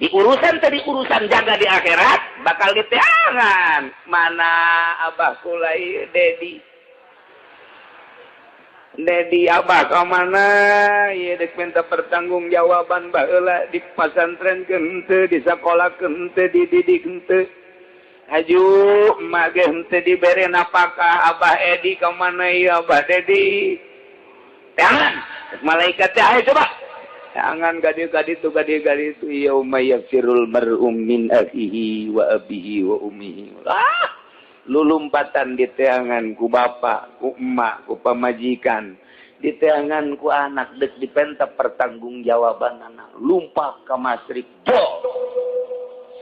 Di urusan tadi, urusan jaga di akhirat bakal diteangan. Mana abah kula ieu, Dedi? Dedi, abah ka mana ieu dek minta pertanggungjawaban? Baheula di pasantren henteu, di sekolah henteu, dididik henteu. Aju emak ge henteu dibere napakah. Abah Edi ka mana ieu, Abah Dedi? Teangan malaikat teh, ayo coba jangan gadi gadi itu, gadi gadi itu. Yauma yafirul mar'u min akhihi wa abihi wa ummihi. Ah, lulumpatan diteangan ku bapak, ku emak, ku pamajikan, diteangan ku anak, dek dipenta pertanggungjawaban anak. Lumpat ke masrik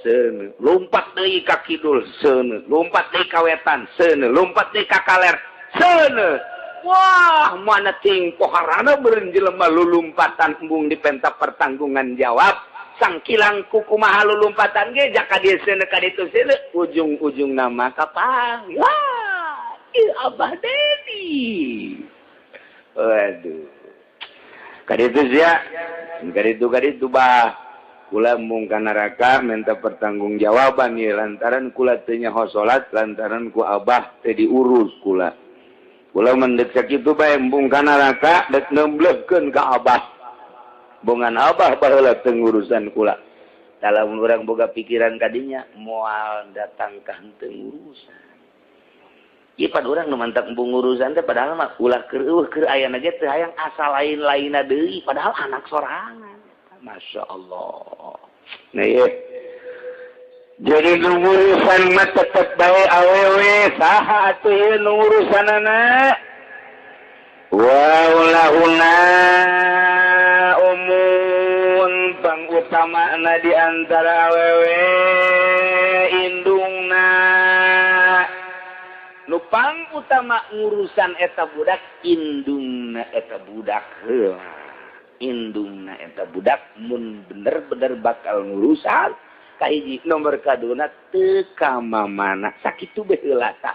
seuneu, lompat deui ka kidul seuneu, lompat deui ka wetan seuneu, lompat deui ka kaler seuneu. Wah, mana ting poharana beureun jelema lulumpatan embung dipenta pertanggungan jawab. Sangkilang kukumaha lulumpatan ge, jaka dieu seuneu, ka ditu seuneu, ujung-ujung nama kapang. Wah, ieu Abah Dedi. Waduh. Kaditu sia, kaditu kaditu bah. Kula mung ka neraka minta pertanggungjawaban ieu lantaran kula teu nyaho salat, lantaran ku abah teu diurus kula. Kula mendek sakitu bae, embung ka neraka dek nemblehkeun ka abah. Bongan abah baheula teu ngurusan kula. Dalam urang boga pikiran kadinya moal datang ka henteu ngurusan. Ieu pan urang nu mantak embung ngurusan teh, padahal mah ulah keur eueuh, keur ayana ge teu hayang, asa lain-lainna deui, padahal anak sorangan. Masya Allah. Nah, iya. Jadi nu ngurusan mah tetep bae awewe. Saha atuh ieu nu ngurusanana? Wa aulahunna umun, pangutamana di antara awewe indungna. Nu pangutama ngurusan eta budak indungna eta budak heula. Indungna eta budak mun bener-bener bakal ngurusan kahiji, nomor kaduna teu ka mamana sakitu bae heula tah.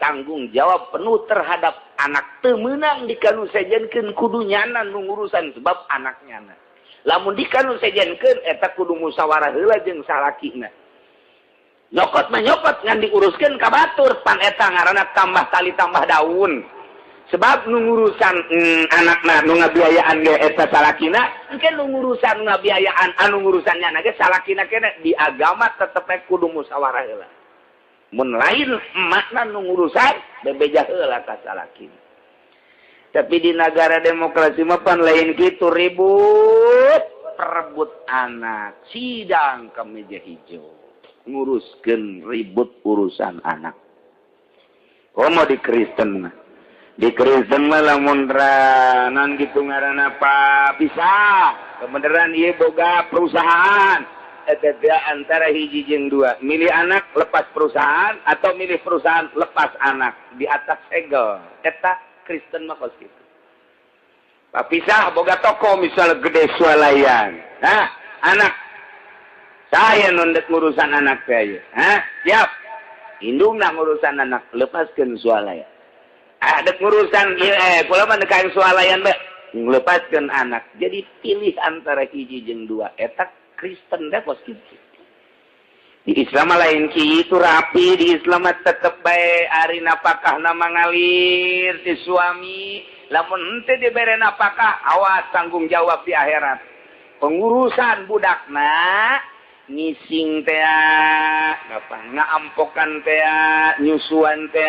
Tanggung jawab penuh terhadap anak teu meunang dikanu sejenkeun, kudu nyana nu ngurusan sebab anak nyana. Lamun dikanu sejenkeun, eta kudu musyawarah heula jeung salakina. Nyokot mah nyokot, ngan diuruskeun ka batur, pan eta ngaranna tambah tali tambah daun. Sebab nu ngurusan anakna, nu ngabiayaan ge eta salakina, engke nu ngurusan ngabiayaan anu ngurusan nyana ge salakina kene. Di agama tetep kudu musyawarah heula. Mun lain emakna nu ngurusan, bebeja heula ka salakina. Tapi di negara demokrasi mah pan lain kitu, ribut perebut anak, sidang ke meja hijau, nguruskeun ribut urusan anak. Komo di Kristen mah, di Kristen mah lamun non gitu ngaranna apa, bisa kebenaran ieu boga perusahaan eta antara hiji jeung dua, milih anak lepas perusahaan atau milih perusahaan lepas anak, di atas segel eta. Kristen mah kos kitu. Papisah boga toko misal gede swalayan. Nah, anak saya nundek ngurusan anak saya. Hah? Siap. Indungna ngurusan anak, lepaskan swalayan. Ada ngurusan kula mah dek swalayan bae, lepaskan anak. Jadi pilih antara hiji jeung dua. Eta Kristen dah kos kitu. Di Islam lain kitu, rapi. Di Islam tetep bae ari napakah nama ngalir ti suami. Lamun henteu dibere napakah, awas, tanggung jawab di akhirat. Pengurusan budakna, ngising teh apa, ngaampokan teh, nyusuan teh,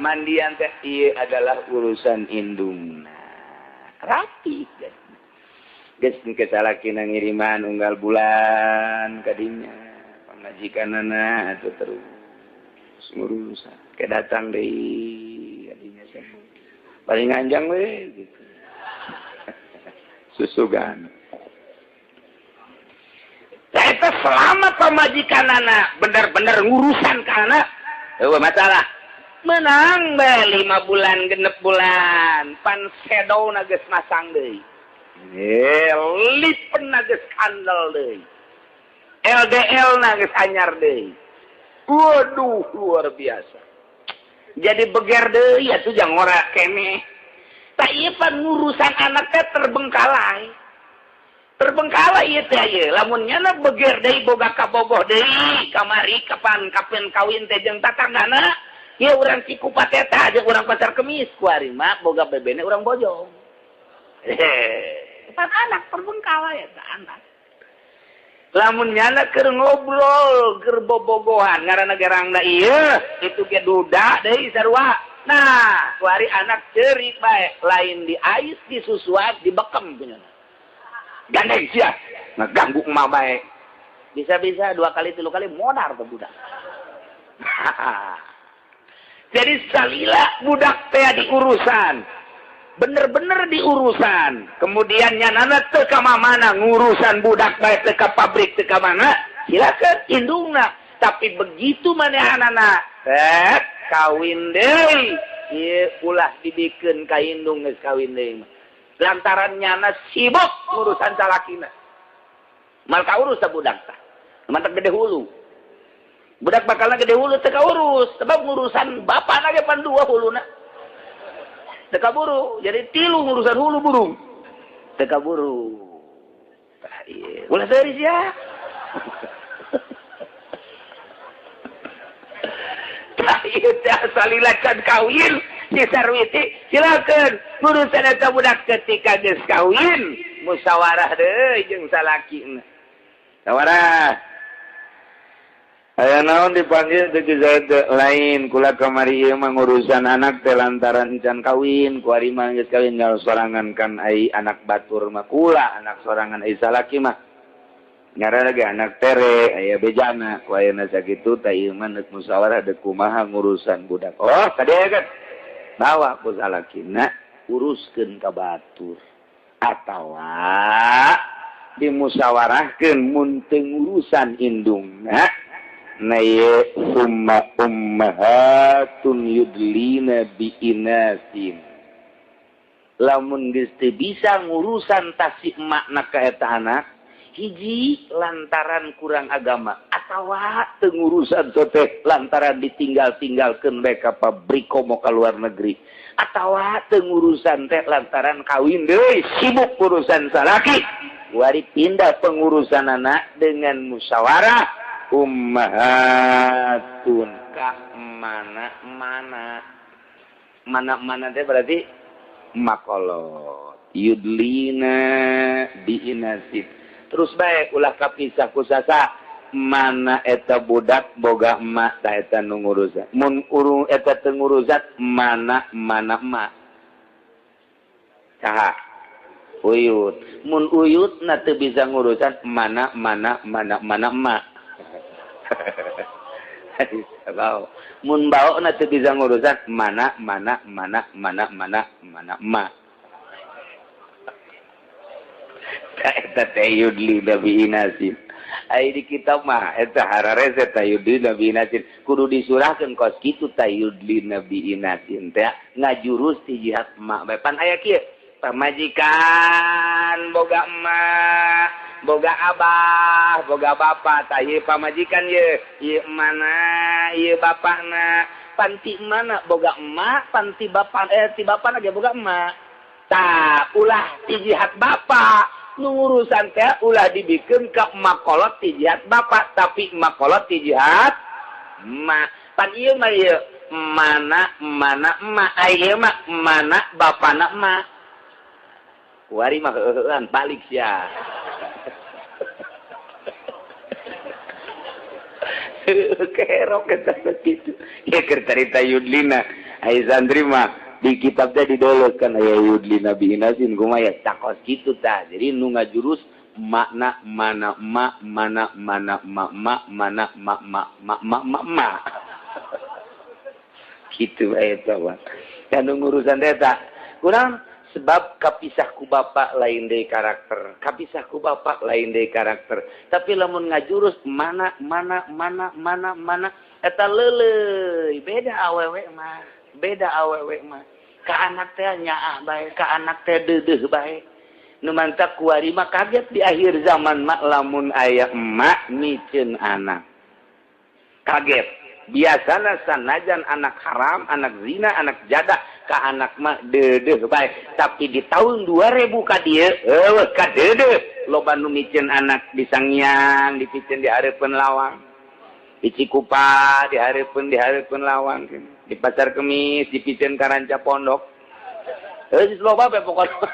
mandian teh, ieu adalah urusan indungna. Rapi geus, geus salakina ngiriman unggal bulan kadinya, pamajikanana atuh terus ngurusan ke datang deui kadinya, paling anjang we gitu. Susugan. Eta selama pamajikan anak bener-bener ngurusan ka anak, eueuh masalah. Menang bae 5 bulan 6 bulan, pan sedona geus masang deui. Lipen geus kandel deui. LDL na geus anyar deui. Waduh, luar biasa. Jadi beger deui atuh jang ngora keneh. Tah ieu pan ngurusan anak teh terbengkalai. Terbengkalai ieu teh ieu. Lamun nyana beger deui boga kabogoh deui, kamari kapan kapan kawin teh jeung tatanggana, ieu urang Cikupa eta jeung urang Pasar Kemis kuari mah boga bebene urang Bojong. Pan anak terbengkalai eta anak. Lamun nyana keur ngobrol, keur bobogohan ngaranna gerangna ieu, itu ge duda deui sarua. Nah, kuari anak ceurik bae, lain diais, disusuan, dibekem punya. Gandeng sia, ngeganggu emak bae. Bisa-bisa 2 kali 3 kali modar tuh budak. Jadi salila budak teh diurusan. Bener-bener diurusan. Kemudian nyanana teu ka mana ngurusan budak bae teu ka pabrik teu ka mana, silakan indungna. Tapi begitu manehanana, kawin deui. Ieu ulah dibikeun ka indung geus kawin deui mah. Lantaran nyana sibuk ngurusan salakina. Mal kaurus ta budak tah. Mantap gede hulu. Budak bakalna gede hulu teu kaurus, sebab ngurusan bapana ge pan 2 huluna. Teu kaburu, jadi 3 ngurusan hulu burung. Teu kaburu. Tah ieu. Ulah seuri sia. Tah ieu teh salila can kawin, si Sarwiti silakeun ngurusan eta budak ketika geus kawin, musyawarah deui jeung salakina. Musyawarah. Aya naon dipanggil teh Zaid lain kula kamari ieu mah ngurusan anak teh lantaran can kawin, kuari mah geus kawin ngal sorangan kan ai anak batur mah kula anak sorangan ai salaki mah. Ngaranna ge anak tere aya bejana ku ayeuna sakitu teh ieu mah neuk musyawarah deuk kumaha ngurusan budak. Oh, tadi kan bawa ku salakina uruskeun ka batur atawa dimusyawarahkeun mun teu ngurusan indungna. Na ye summa ummahatun yudlina biinasin. Lamun geus teu bisa ngurusan tasik makna ka eta anak, hiji lantaran kurang agama atawa teu ngurusan teh lantaran ditinggal-tinggalkeun bae ka pabrik komo ka luar negeri atawa teu ngurusan teh lantaran kawin deui sibuk urusan salaki wari pindah pengurusan anak dengan musyawarah ummahatun ka mana mana mana mana teh berarti makolot yudlina biinasib terus bae ulah kapisah kusasa mana eta budak boga emak ta eta nu ngurusan mun urung eta teu ngurusan mana mana emak saha uyut mun uyut na teu bisa ngurusan mana mana mana mana emak bau mun bau na teu bisa ngurusan mana mana mana mana mana mana emak eta teh yudli nabi inasin ai di kitab mah eta hararese teh yudli nabi inasin kudu disurahkeun kos kitu teh yudli nabi inasin teh ngajurus ti jihad emak bae pan aya kieu pamajikan boga emak boga abah boga bapak tah ieu pamajikan ye ieu mana ieu bapakna panti mana boga emak panti bapak ti bapana ge boga emak tah ulah ti jihad bapak nu ngurusan teh ulah dibikeun ka emak kolot ti jihad bapak tapi emak kolot ti jihad emak pan ieu mah ieu mana mana emak ai ieu mah mana bapana emak wari mah heuheuan balik sia. Kerok eta kitu. Ya keur carita Yudlina, ai santri mah di kitab teh didoloskan aya Yudlina biinasin kumaha ya takos kitu tah. Jadi nu ngajurus makna mana emak mana mana emak emak mana emak emak emak emak emak emak. Kitu eta mah. Kan ngurusan teh tak kurang Sebab kapisah ku bapak lain deui karakter, kapisah ku bapak lain deui karakter. Tapi lamun ngajurus mana mana mana mana mana, eta leuleuy. Beda awewe mah, beda awewe mah. Ka anak teh nyaah bae, ka anak teh deudeuh bae. Nu mantak kuari mah kaget di akhir zaman mah lamun aya emak miceun anak. Kaget. Biasana sanajan anak haram, anak zina, anak jadah, ka anak mah deudeuh bae. Tapi di tahun 2000 ka dieu, eueuh kadeudeuh. Loba nu miceun anak di Sangiang, dipiceun di hareupeun lawang. Di Cikupa di hareupeun lawang. Di Pasar Kemis dipiceun ka ranca pondok. Heuh, loba bae pokona.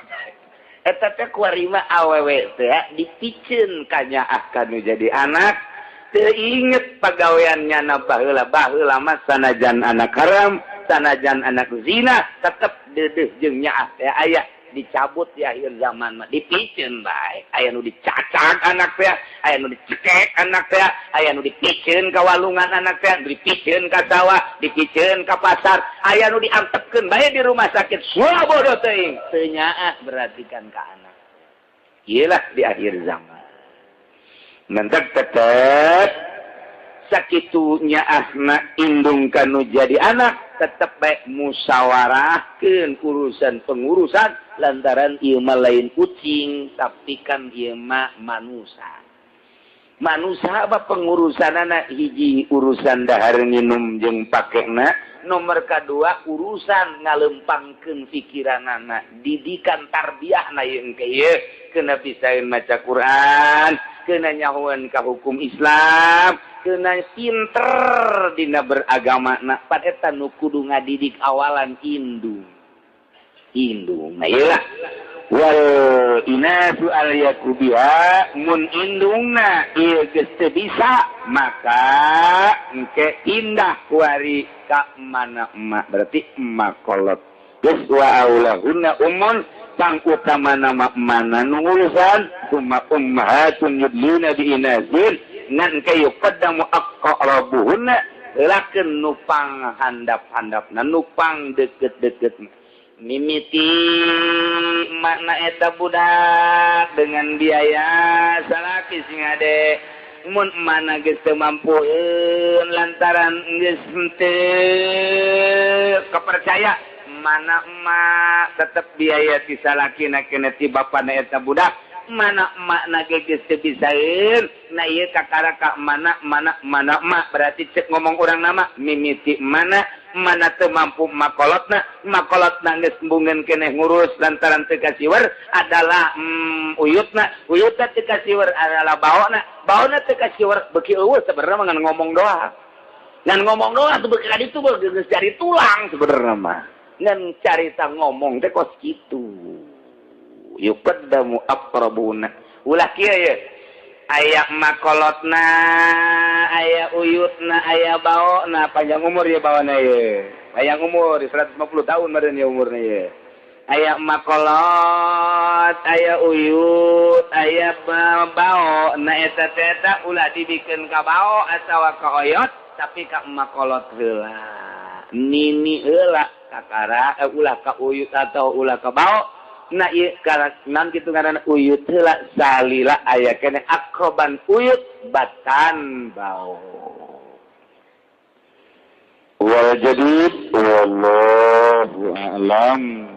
Eta teh kuari mah awewe teh dipiceun ka nyaah ka nu jadi anak. Teu inget pagawean nyana baheula. Baheula mah sanajan anak haram, sanajan anak zina, tetep deudeuh jeung nyaah teh aya. Dicabut di akhir zaman mah, dipiceun bae. Aya nu dicacak anak teh, aya nu dicekek anak teh, aya nu dipiceun ka walungan anak teh, dipiceun ka sawah, dipiceun ka pasar, aya nu diantepkeun bae di rumah sakit. Suah bodoh teuing, teu nyaah berarti kan ka anak. Ieu lah di akhir zaman. Mentek tetep sakitu nyaahna indung kanu jadi anak, tetep baik musyawarahkeun urusan pengurusan, lantaran ieu mah lain kucing, tapi kan ieu mah manusia. Manusia apa pengurusanana? Hiji, urusan dahar minum jeung pakena. Nomor kedua, urusan ngalempangkeun pikiranana, didikan tarbiyah na ieu engke ieu kena pisaeun maca Quran, kena nyahoan ka hukum Islam, kena pinter dina beragama. Na pan eta nu kudu ngadidik awalan indung, indung. Nah, ieu lah wal inasu al yakubiha. Mun indungna ieu geus teu bisa, maka engke indah kuari ka mana emak, berarti emak kolot geus. Wa aulahunna ummun, pang utama nama mana nu ngurusan, summa ummahatun yudlina bi inasin, ngan ke yuqaddamu aqrabuhunna, lakeun nu pang handap-handapna, nu pang deket-deket. Mimiti makna eta budak dengan biaya salaki sing ade. Mun mana geus teu mampueun lantaran geus teu kepercaya mana emak, tetep biaya ti salakina kena ti bapana eta budak. Mana emak na geus teu bisaeun, nah ieu kakara ka mana mana mana emak. Berarti cek ngomong urang nama mimiti mana mana teu mampu makolotna, makolotna geus embungeun keneh ngurus lantaran teu kasiwer adalah uyutna, uyutna teu kasiwer adalah baona, baona teu kasiwer beuki eueuh. Sebenarnya mah ngan ngomong doang, ngan ngomong doang tuh beuki ka ditu geus cari tulang. Sebenarnya mah ngan carita ngomong teh kos kitu. Yuqaddamu aqrabuna. Ulah kieu ye, aya makolotna, aya uyutna, aya baona. Panjang umur ya baona ye, panjang umur 150 tahun meureun ya umurna ye. Aya makolot, aya uyut, aya bao. Na eta teh eta ulah dibikeun ka bao atawa ka oyot, tapi ka makolot heula, nini heula kakara, ulah ka uyut atau ulah ka bao. Nah, ieu nan kitu ngaranna uyut heula, salila aya keneh akroban uyut batan bao. Wal jadid, wallahu a'lam.